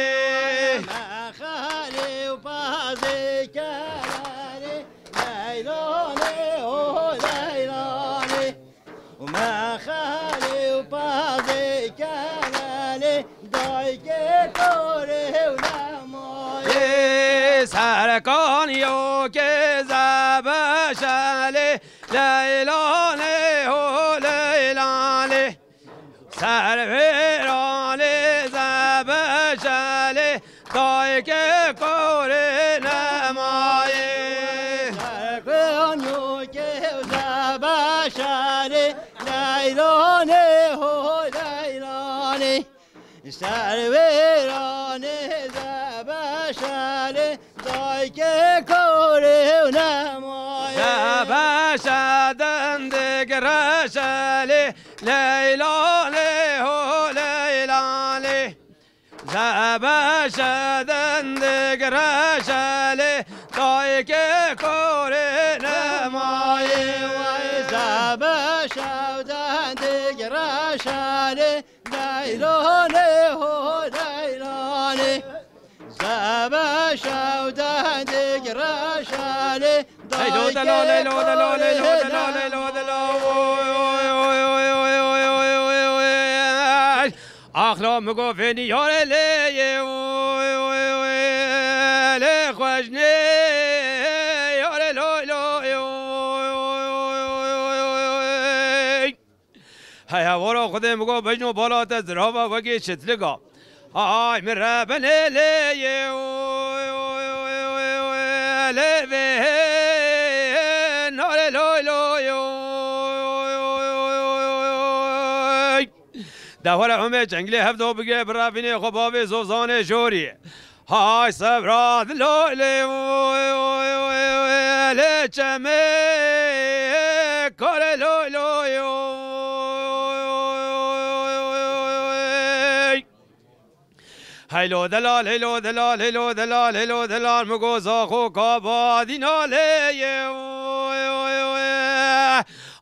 Mexelê pezê kelelê, leylanê ho leylanê. Û mexelê û pezê kelelê, dayikê korê nemayê. Ê serkaniyokê zebeşelê, leylanê ho leylanê. Servêranê zebeşelê, dayikê korê nemayê. Serkaniyokê zebeşelê, leylanê ho leylanê. Servêranê zebeşelê, dayikê korê nemayê. Zebeşe dindik reşelê, leylanê ho leylanê. Zebeşe dindik reşelê, dayikê korê nemayê. Zebeşe dindik reşelê, leylanê ho leylanê. Zebeşe dindik reşelê, dayikê korê nemayê. Hey, lo de lo, ley lo de lo, ley lo de lo, ley lo de lo. Oy, oy, oy. Xira min got vênî yarê lê yê lê xweş nê yarê loy loy. Hey hevara Xwedê min got bejno bala te zirava wekî çitliga. Hay min re binê lê yê lê vê narê loy loy. Dehwere Homê cenglê hevdo bigire birevînê xwe bavê zozanê jorî. Hay sebra dilolê lê çemê kare loy loy. Heylo delal, heylo delal, heylo delal, heylo delal, mi go zaxo kaba dîna lê ye.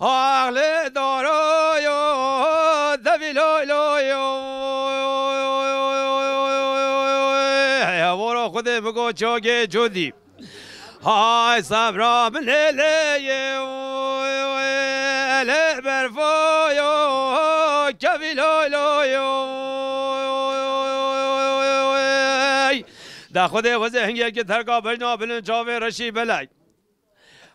Ax lê daro yo, devî loy loy yo. Hey, hevora Xwedê mi go çogê cudî. Hay sebra min ê lê ye, lê berfo yo, kevî loy loy yo. Da Xwedê xwezê hingekî terka bejna bilin çavê reşî belay.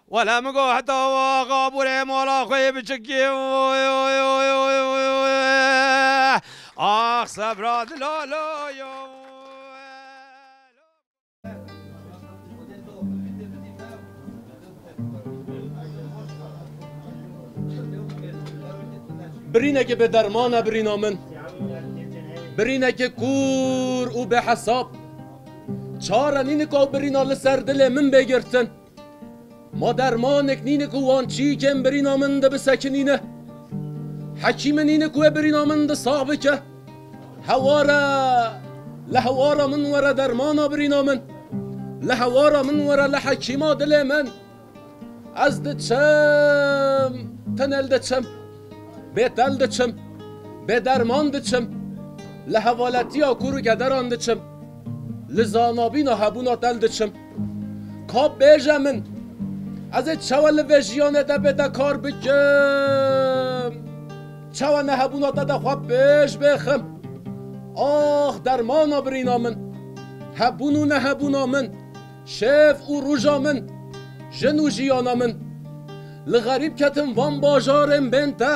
Wele min got heta waxa bûrê mala xwe yê biçikî. Ax sebra dilalo yo. Birîneke bê derman e birîna min. Birîneke kûr û bêhesab. Çare nînika û birîna li ser dilê min bê girtin. Ma dermanek nîne ku wan çîkên birîna min de bisekinîne. Hekîme nîne ku wê birîna min de sax bike. Heware, li hewara min were dermana birîna min. Li hewara min were li hekîma dilê min. Ez diçim, tenel diçim. Bê tel diçim, bê derman diçim, li hevaletiya kûr û kederan diçim, li zanabîna hebûna tel diçim. Ka bêje min, ez ê çawa li vê jiyanê de bê te kar bikim? Çawa nehebûna te de xwe pêş bêxim? Ax dermana birîna min, hebûn û nehebûna min. Şev û roja min, jin û jiyana min. Li xerîb ketim van bajarên bên te.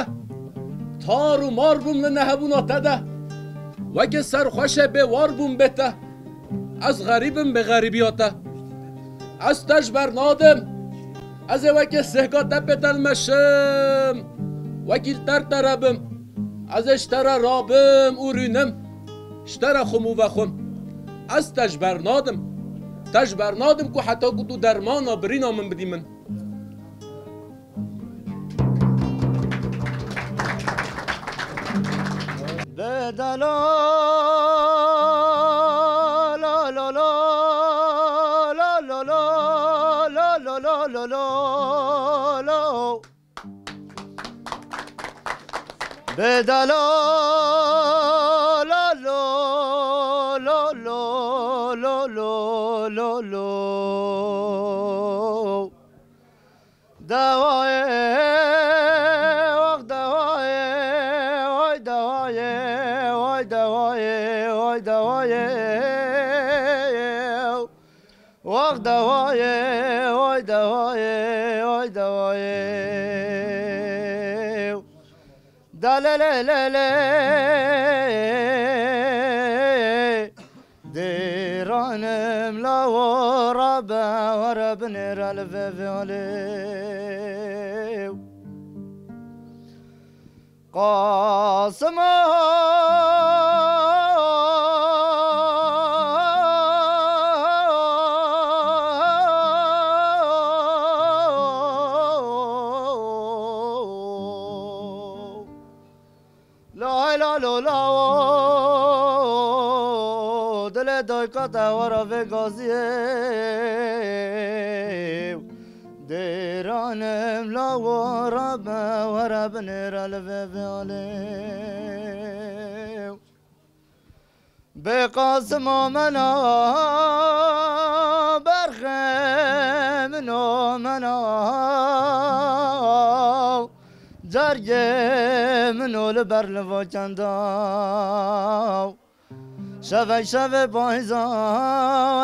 Tar û mar bûm li nehebûna te de. Weke serxweşê bêwar bûm bê te. Ez xerîb im bê xerîbiya te. Ez te ji ber nadim. Ez ê weke sêhka te pê te li me şim. Wekî li ter te re bim. Ez ê ji te re rabim û rûnim. Ji te re xwim û vexwim. Ez te ji ber nadim. Te ji ber nadim ku heta ku tu dermana birîna min bidî min. Bedela la la la la la la la la la la la. Bedela la lo lo lo lo lo lo lo. Dawayê, wax dawayê, way dawayê, way dawayê, way dawayê. Wax dawayê, oy dawayê, oy dawayê. Da le le le le. Dêranim lawo rabe were binêre li vê violê. Qasima. Lay la lo la wo. Dilê dayka te were vê gaziyê. Dêranim la were be, were binêre li vê violê. Bê Qasima mena, berxê min o mena. Şergê min ol ber li va kenda. Şevek şevê payza,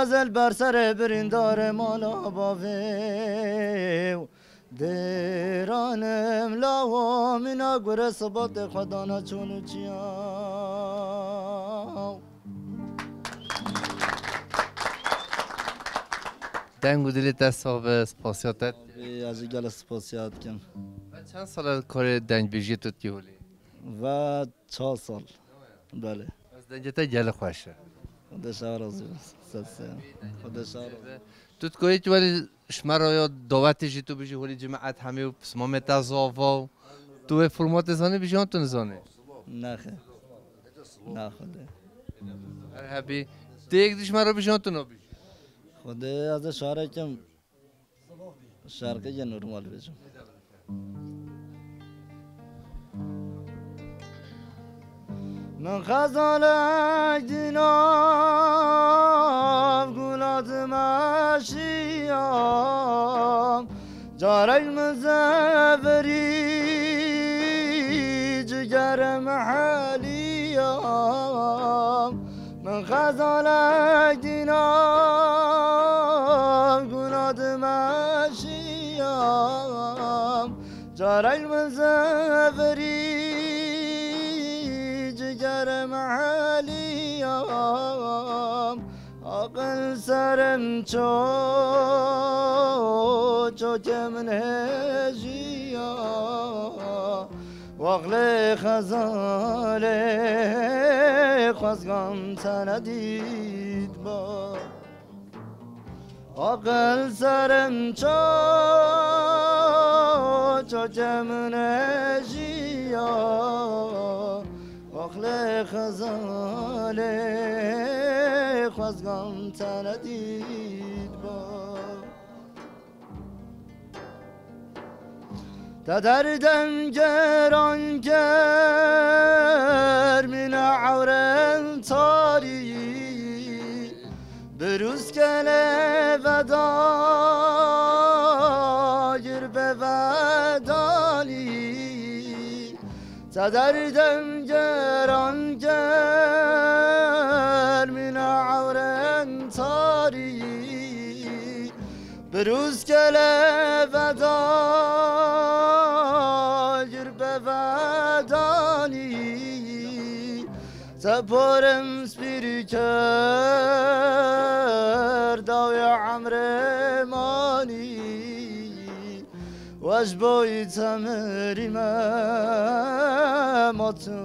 ez li ber serê birîndarê mala bavê. Dêranim lawa mîna gure sibatê xwe dana çol û çiya. Deng û dilê te sax be, spasiya te. Abi, ez jî gelek spasiya dikim. Ve çend sal e karê dengbêjiyê tu dikî holê? Ve çar sal. Belê. Ez dengê te gelek xweş e. Xwedê şev razî be. Sed sed. Xwedê şev razî be. Tu dikorî tu welî ji me re ya dawetê jî tu bijî holî cimaet hemî û pismamê te zava û tu wê formatê zanî bijî an tu nizanî? Nexê. Nexwedê. Her hebî. Tê yek dî ji me re bijî an tu nabijî? Xwedê ez ê şarekim şerqî yê normal bêjim. Min xezalek dî nav gula dimeşiyam. Carek min zevirî cigerê min heliyam. Min xezalek dîna guna dimeşiyam. Carek min zevirî cigerê min heliyam. Aqil serim ço, çokê min hêjiya. Wexlê xezalê xwezgan te nedît ba. Aqil serim ço, çokê min hêjiya. Wexlê xezalê xwezgan te nedît ba. Te derdem geran ker mîna ewren tarî. Birûz kele vedayir be vedalî. Te derdem geran ker mîna ewren tarî. Birûz kele vedayir be vedalî. Te porim spîrî ker dawê emrê manî. Weş boyî temirî me ma tu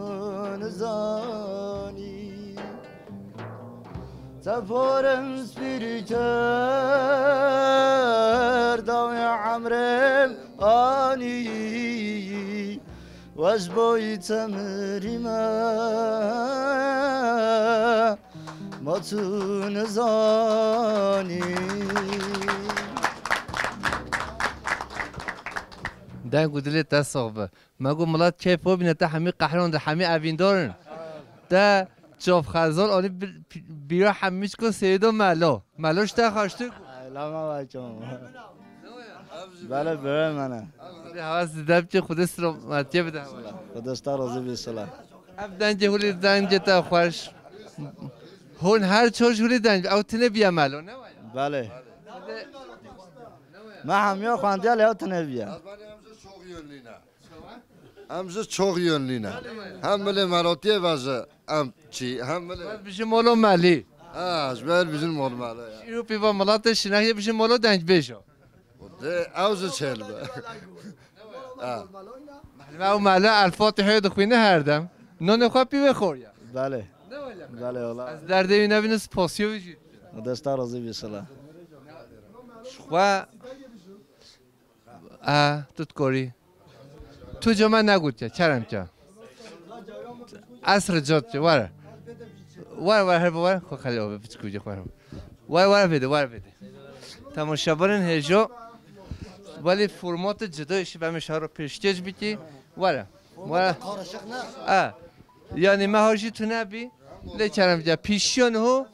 nizanî. Te porim spîrî ker dawê emrê min anî. Weş boyî temirî me ma tu nizanî. Deng û dilê te sax be. Me got milat keyf bibîne, te hemî qehran de, hemî evîndar in. Te çavxezal anî bir, bîra hemî çiko seydo melo. Melo ji te xweştir. Lama vaçom. Bele bire mene. Xwedê hewa zêde bike, Xwedê silametiyê bide hewa. Xwedê ji te razî bî şila. Ev dengê hûlî dengê te xweş. Hûn her çor ji hûlî deng, ew tine biye melo, ne waya? Belê. Me hemiya xwendiya lê ew tine biye. Em ji çok yönlüne. Em ji çok yönlüne. Hem milê merotiyê ve ji em çi, hem milê. Bes bijim olo melî. Ha, ji ber bijim ol melo ya. Şîr û pîva milatê şinahiyê bijim olo dengbêjo. De ew ji çêl be. Ha. Mehlime ew melo El Fatihayê dixwîne her dem. Nonê xwe pîvê xoriya. Belê. Belê ola. Ez derdê wî nebînim, spasiyo wî jî. Desta razî bî şila. Ji xwe. A, tu dikorî. Tu cama negotiye, kerem ke. Ez rica dike, were. Were, were, her were, xwe xelê abe, piçik wî xwe. Were, were vêde, were vêde. Temaşevanên hêjo, welî formatê cida îşî be, me şaro pêşkêş bikî. Were, were. A, yani me hajî tu nebî. Lê kerem ke, pîşiyan ho,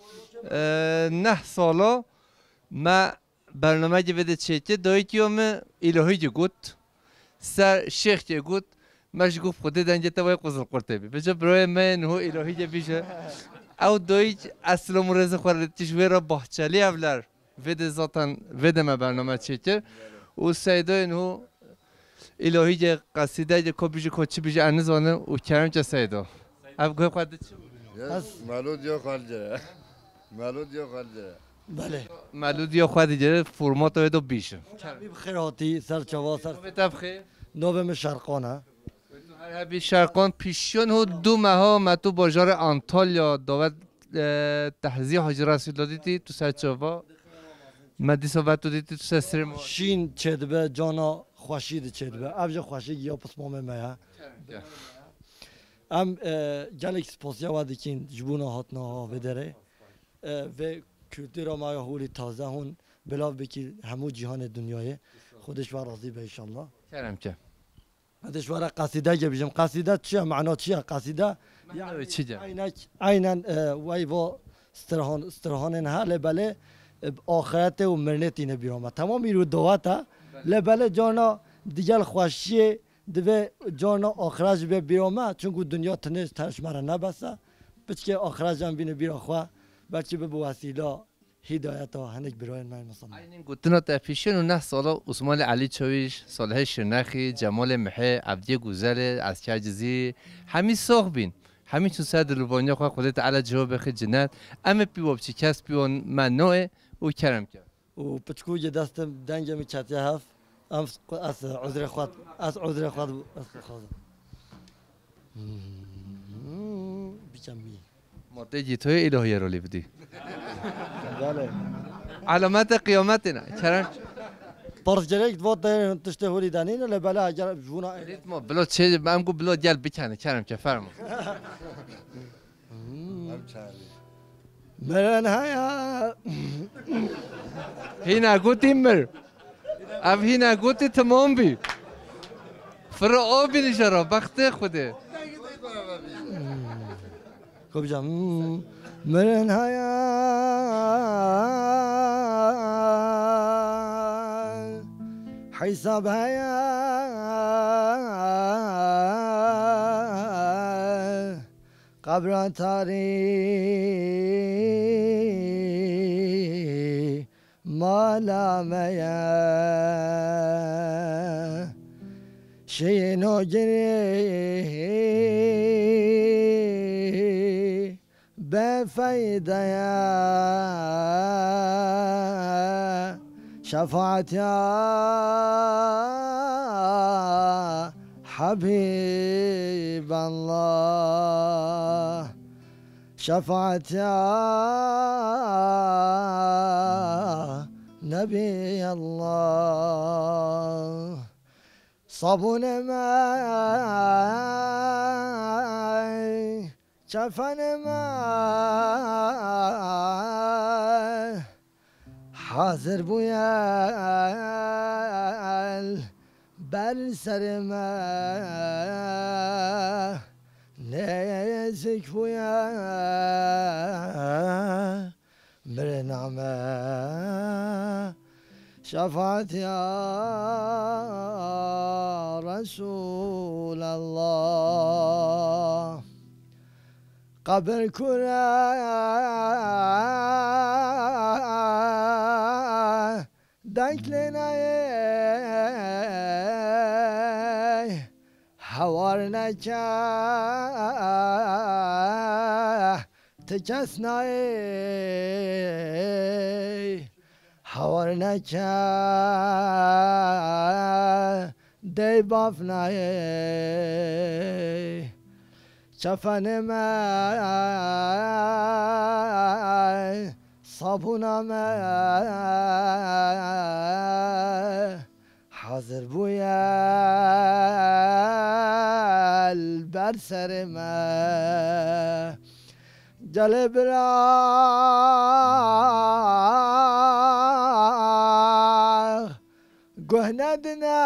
e, neh sala me Bernameyekê vê de çêkir, dayikê min îlohîkê got, ser şêxkê got, Me ji guf Xwedê dengê te wê quzilqurtê bî. Bice birayê me yên ho îlohî de bîje. Ew doyî eslo murêzê xwe li tîş wê re Bahçeli evler. Vê de zaten, vê de me bername çêkir. Û Seydo yên ho îlohî de qesîde de ko bîje ko çi bîje ez nizanim û kerem ke Seydo. Ev guhê xwe di çi? Ez Melodiya xwe li cere. Melodiya xwe li cere. Belê. Melodiya xwe digere, formata wê de bîje. Bî bi xêr hatî, ser çava, ser Navê te bi xêr? Navê min Şerqan e. Her hebî Şerqan, pişiyan ho du meha me tu bajarê Antalya davet, e, tehzî Hacî Resûla dîtî, tu ser çava. Me dîsa vetu dîtî, tu ser sirê me. Şîn çêdibe, cana xweşî di çêdibe. Ev jî xweşî ya pismamê me ye. Em, e, gelek spasiya we dikîn ji bona hatina ha vê derê. E, vê kultura me ya holî taze hûn belav bikî hemû cîhanê dinyayê. Xwedê ji we razî be înşallah. Kerem ke. Hadi ji we re qesîdeke bijim. Qesîde çi ye? Mena çi ye? Qesîde Mena yani wê çi ye? Eynek, eynen, e, wey vo stirhan, stirhanên he lê belê, e, axirete û mirinê tîne bîra me. Temam îro dawet e. Belê. Lê belê carna digel xweşiyê divê carna axiret jî bê bîra me. Çunku dinya tinê ji te ji me re nebese. Piçkê axiret jî em bîne bîra xwe. Belkî bibe wesîla hîdayeta hinek birayên me misilman. Eynên gotina te pîşên û neh sala Osmanê Elî Çawîş, Salihê Şirnexî, Cemalê Mihê, Evdiyê Guzelê, Esker Cizî, hemî sax bîn. Hemî çûn ser dilûvaniya xwe, Xwedê Teala cihê bixî cinet. Em ê pîwa biçî, kes pîwa me noê û kerem ke. Û piçkû ye destim dengê min ketiye hev. Em s-, ez uzrê xwe, ez uzrê xwe, ez xwazim. Bikem bî. Ma tê cî toyê îlohiyê rolê bidî. Belê. Elamete qiyametê ne. Kerem. Pers gerek vat de tiştê holî denîne, lê bela eger jûna Ritmo, bilo çê, em ku bilo gel bikene, kerem ke fermo. Mirin heye. Hîna gotî mir. Ev hîna gotî timam bî. Firo o bînî jera, bextê Xwedê. Ko bijam. Mirin heye. Hesab heye. Qebra tarî mala me ye. Şiyên ogirî bê feyde ye. Şefaet ya Habiballah. Şefaet ya Nebiyallah. Sabûnê me, çefanê me, hazir bûye ber serê me, nêzik bûye mirina me. Şefaet ya Resûlallah. Qebir kure deng lê nayê, hewar neke ti kes nayê. Hewar neke dey baf nayê. Çefanê me, sabûna me, hazir bûye li ber serê me. Gelê bira guh nedine,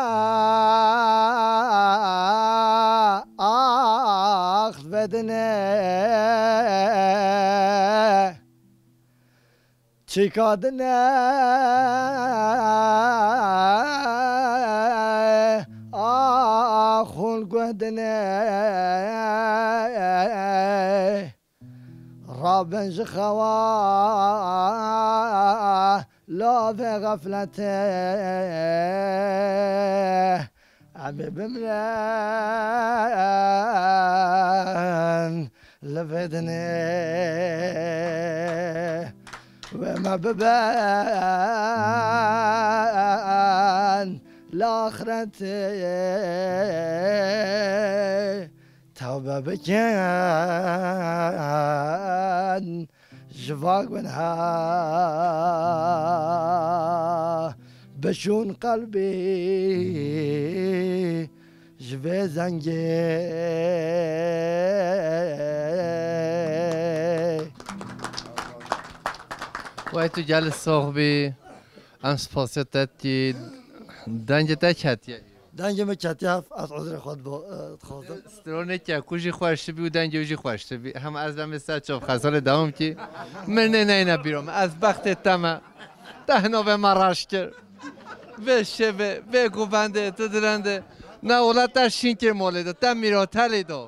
ax vedine. Çika dine, axun Guhdinê rabin ji xewa lavê xefletê. Em ê bimrin li vê dinê wê me biben li axretê. Tewbe bikin ji va gunha, bişûn qelbî ji vê zengê. Wey tu gel sox bî. Em spasiya te dikî. Dengê te ketiye. Dengê min ketiye, ez uzrê xwe dibo-, e, dixwazim. Stronê ke ku jî xweş bî û dengê wî jî xweş bî. Hem ez demê ser çav xezalê dewam kî. Min nê neyne bîro min. Ez bextê te me. Te hino vê me raş kir. Vê şevê, vê govendê, tu direndê. Ne wela te şîn kir molê de, te mîrotelî do.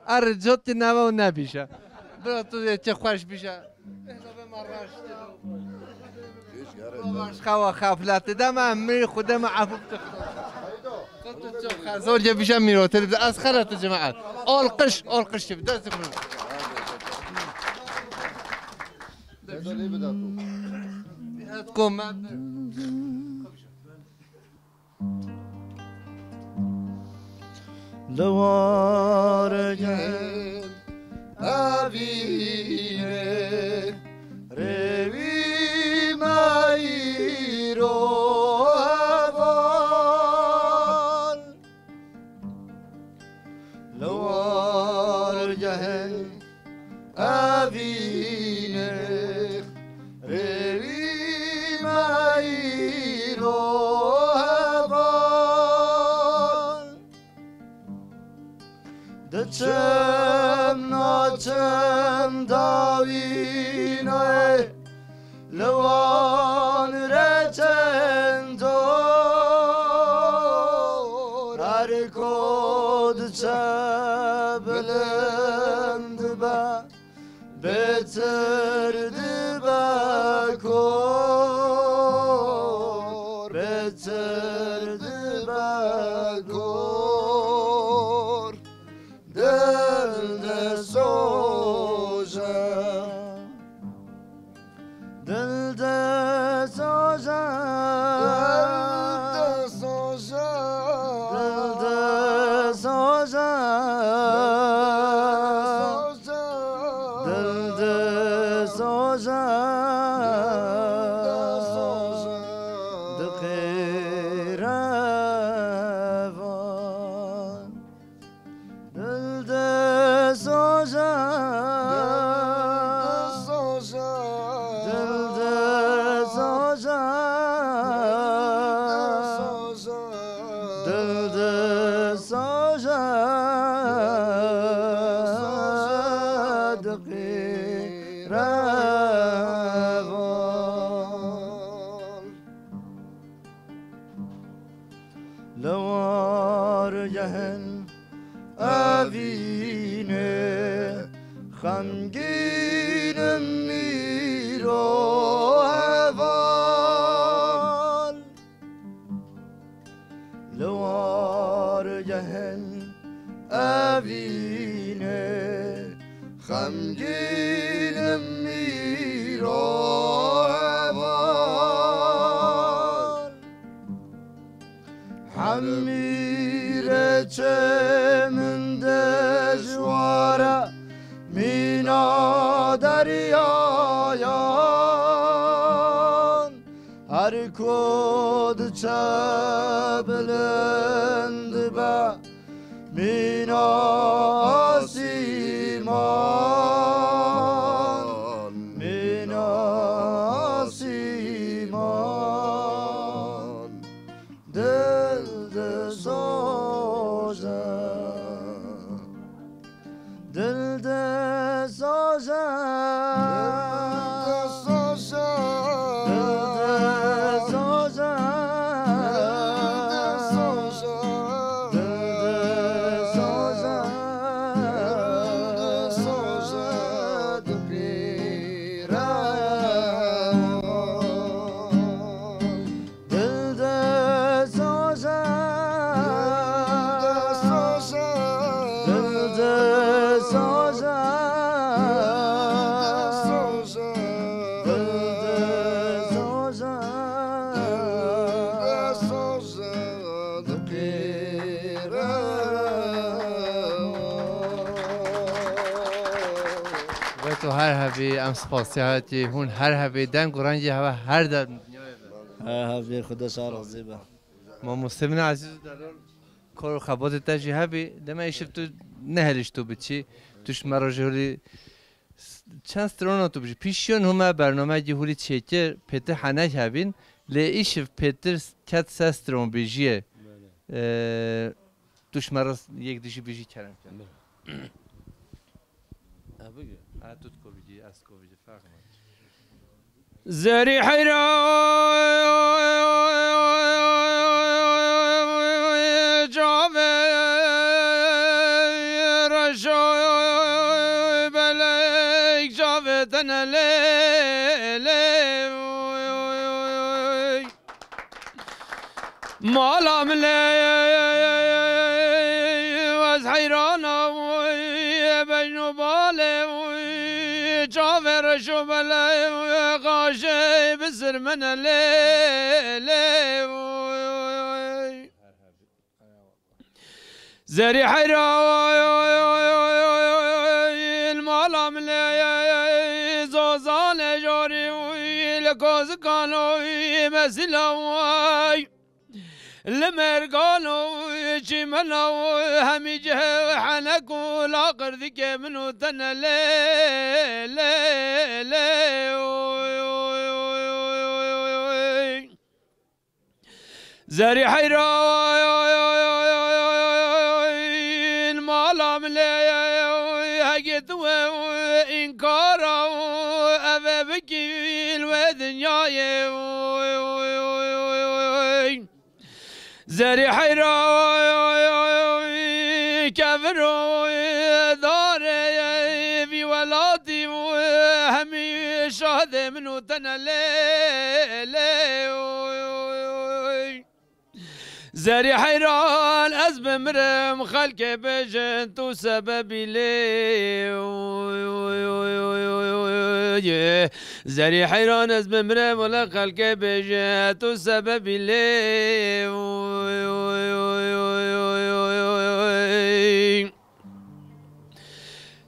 Erê cot ki neve û nebîşe. Bira tu yê çi xweş bîşe. Baba xewa xefletê de me mirî xwedê me efû bike. Tu çi xezol ye bîşe mîrotir bide. Ez xelet tu cemaet. Alqış, alqış ye. Dest xwe. Kom me. Li wargehên evînê rêwî me îro heval. Li wargehên evînê rêwî me îro heval. Diçim naçim dawînayê li wan reçên dor. Her ku diçe bilind be, bêtir dibe kor, bêtir dibe kor. Dil de soje. Dil de soje. Dil de soje. Dil de soje. Dil de soje. Dil de soje. Diqîre van. Dil de soje. Dil de soje. Dil de soje. Dil de soje. Diqîre van. Li wargehên evînê xemgîn im îro heval. Li wargehên evînê xemgîn im îro heval. Hemî rêçê min dijwar e mîna deryayan. Her ku diçe bilind be, mîna asîman, mîna asîman. Dil de soje. Dil de soje. Dil de soje. Dil de soje. Dil de Soja, Ve tu her hebî, em spasiya te, hûn her hebî, deng û rengê hewe her dem dinyayê be. Her hebî, Xuda şa razî be. Mamoste min ezîz û delal, kar û xebatê te jî hebî, dema îşev tu nehelişto biçî, tu ji me re jî holî s-, çend strona tu bijî. Pîşiyan hûn me bernameyekî holî çêkir, pêtir henek hebîn, lê îşev pêtir s-, ket ser stron bêjiyê. Belê. Ee, tu ji me re s-, yek dijî bijî kerem ker. Belê. E, bigire. E, tu dikovî, ez dikovî, ferq nake. Zerî heyra çavê reşo belek çavê tenelê lê. Mala min lê ez heyrana bejno balê çavê reşo belê qaşê bi zirmene lê lê. Zerî heyra mala min lê zozanê jorî li kozikan mesîla way. Li mergan û çîmena û hemî cih û henek û laqir dike min û te ne lê, lê, lê, oy, oy, oy, oy, oy. Zerî heyra, oy, oy, oy, oy, oy, oy, mala min lê, hegê tu we, oy, înkara, oy, ev e bikî, li wê dinyayê, oy, oy, oy, oy, oy. Zerî heyra, keviro, darê vî welatî, hemî şahidê min û te ne lê, lê, oy, oy, oy. Zerî heyran ez bimirim, xelkê bêjin tu sebebî lê. Zerî heyran ez bimirim, wele xelkê bêje tu sebebî lê.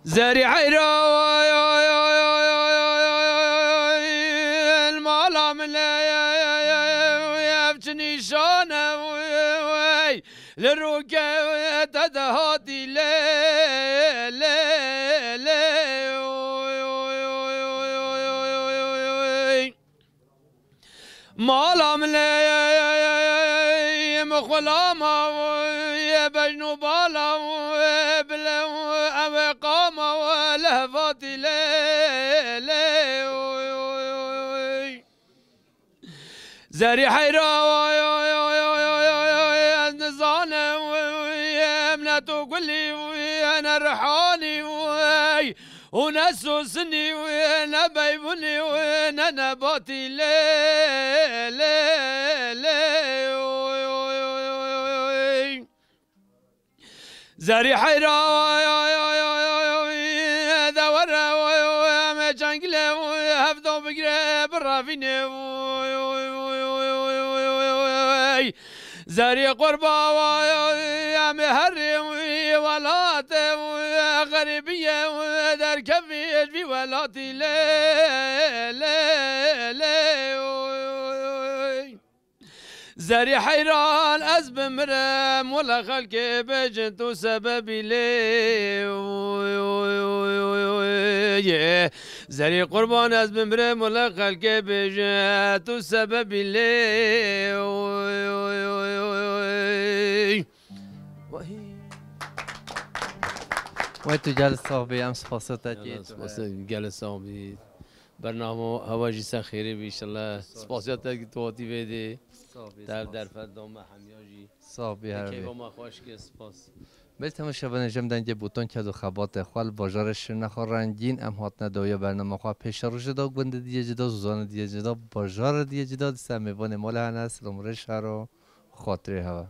Zerî heyra mala min lê, ev çi nîşan e. Li rûkê te de hatî lê, lê, lê, oy, oy, oy. Mala min lê, min xulama, oy, bejn û bala, oy, bile, oy, ew ê qama, oy, li hevatî lê, lê, oy, oy, oy, oy. Zerî heyra, oy, oy, ez nizanim, em ne tu gulî, ne rihanî, û ne sosinî, ne beybunî, ne nebatî, lê, lê, lê, oy, oy, oy, oy, oy. Zerî heyra, oy, oy, oy, oy, oy, de were, oy, oy, em ê çengilê, oy, hevdo bigire, birevîne, oy, oy, oy. Zerî qurba, oy, oy, em ê herê, oy, welatê, oy, xerîbiyê, oy, derkevî ji vî welatî, lê, lê, lê, oy, oy, oy. Zerî heyran ez bimirim, wele xelkê bêjin tu sebebî lê. Oy, oy, oy, oy, oy. Zerî qurban ez bimirim, wele xelkê bêjin tu sebebî lê. Oy, oy, oy, oy, oy. Wahî. Wey tu gel sax bî, em spasiya te kî. Gel sax bî. Bernama hewa jî ser xêrê bî, înşallah. Spasiya te ki tu hatî vê dê. Sağ ol, sağ ol. Te ev derfet da me hemiya jî. Sağ ol, her keyfa me xweş kir, spas. Belê temaşevanê, jem dengê Botan ked û xebatê xwe li bajarê Şirnexa rengîn em hatine dawiya bernama xwe. Pêşerojê da gundê diyê cida, zozanê diyê cida, bajarê diyê cida, dîsa mêvanê mala hene, silam rêş hero, xatirê hewe.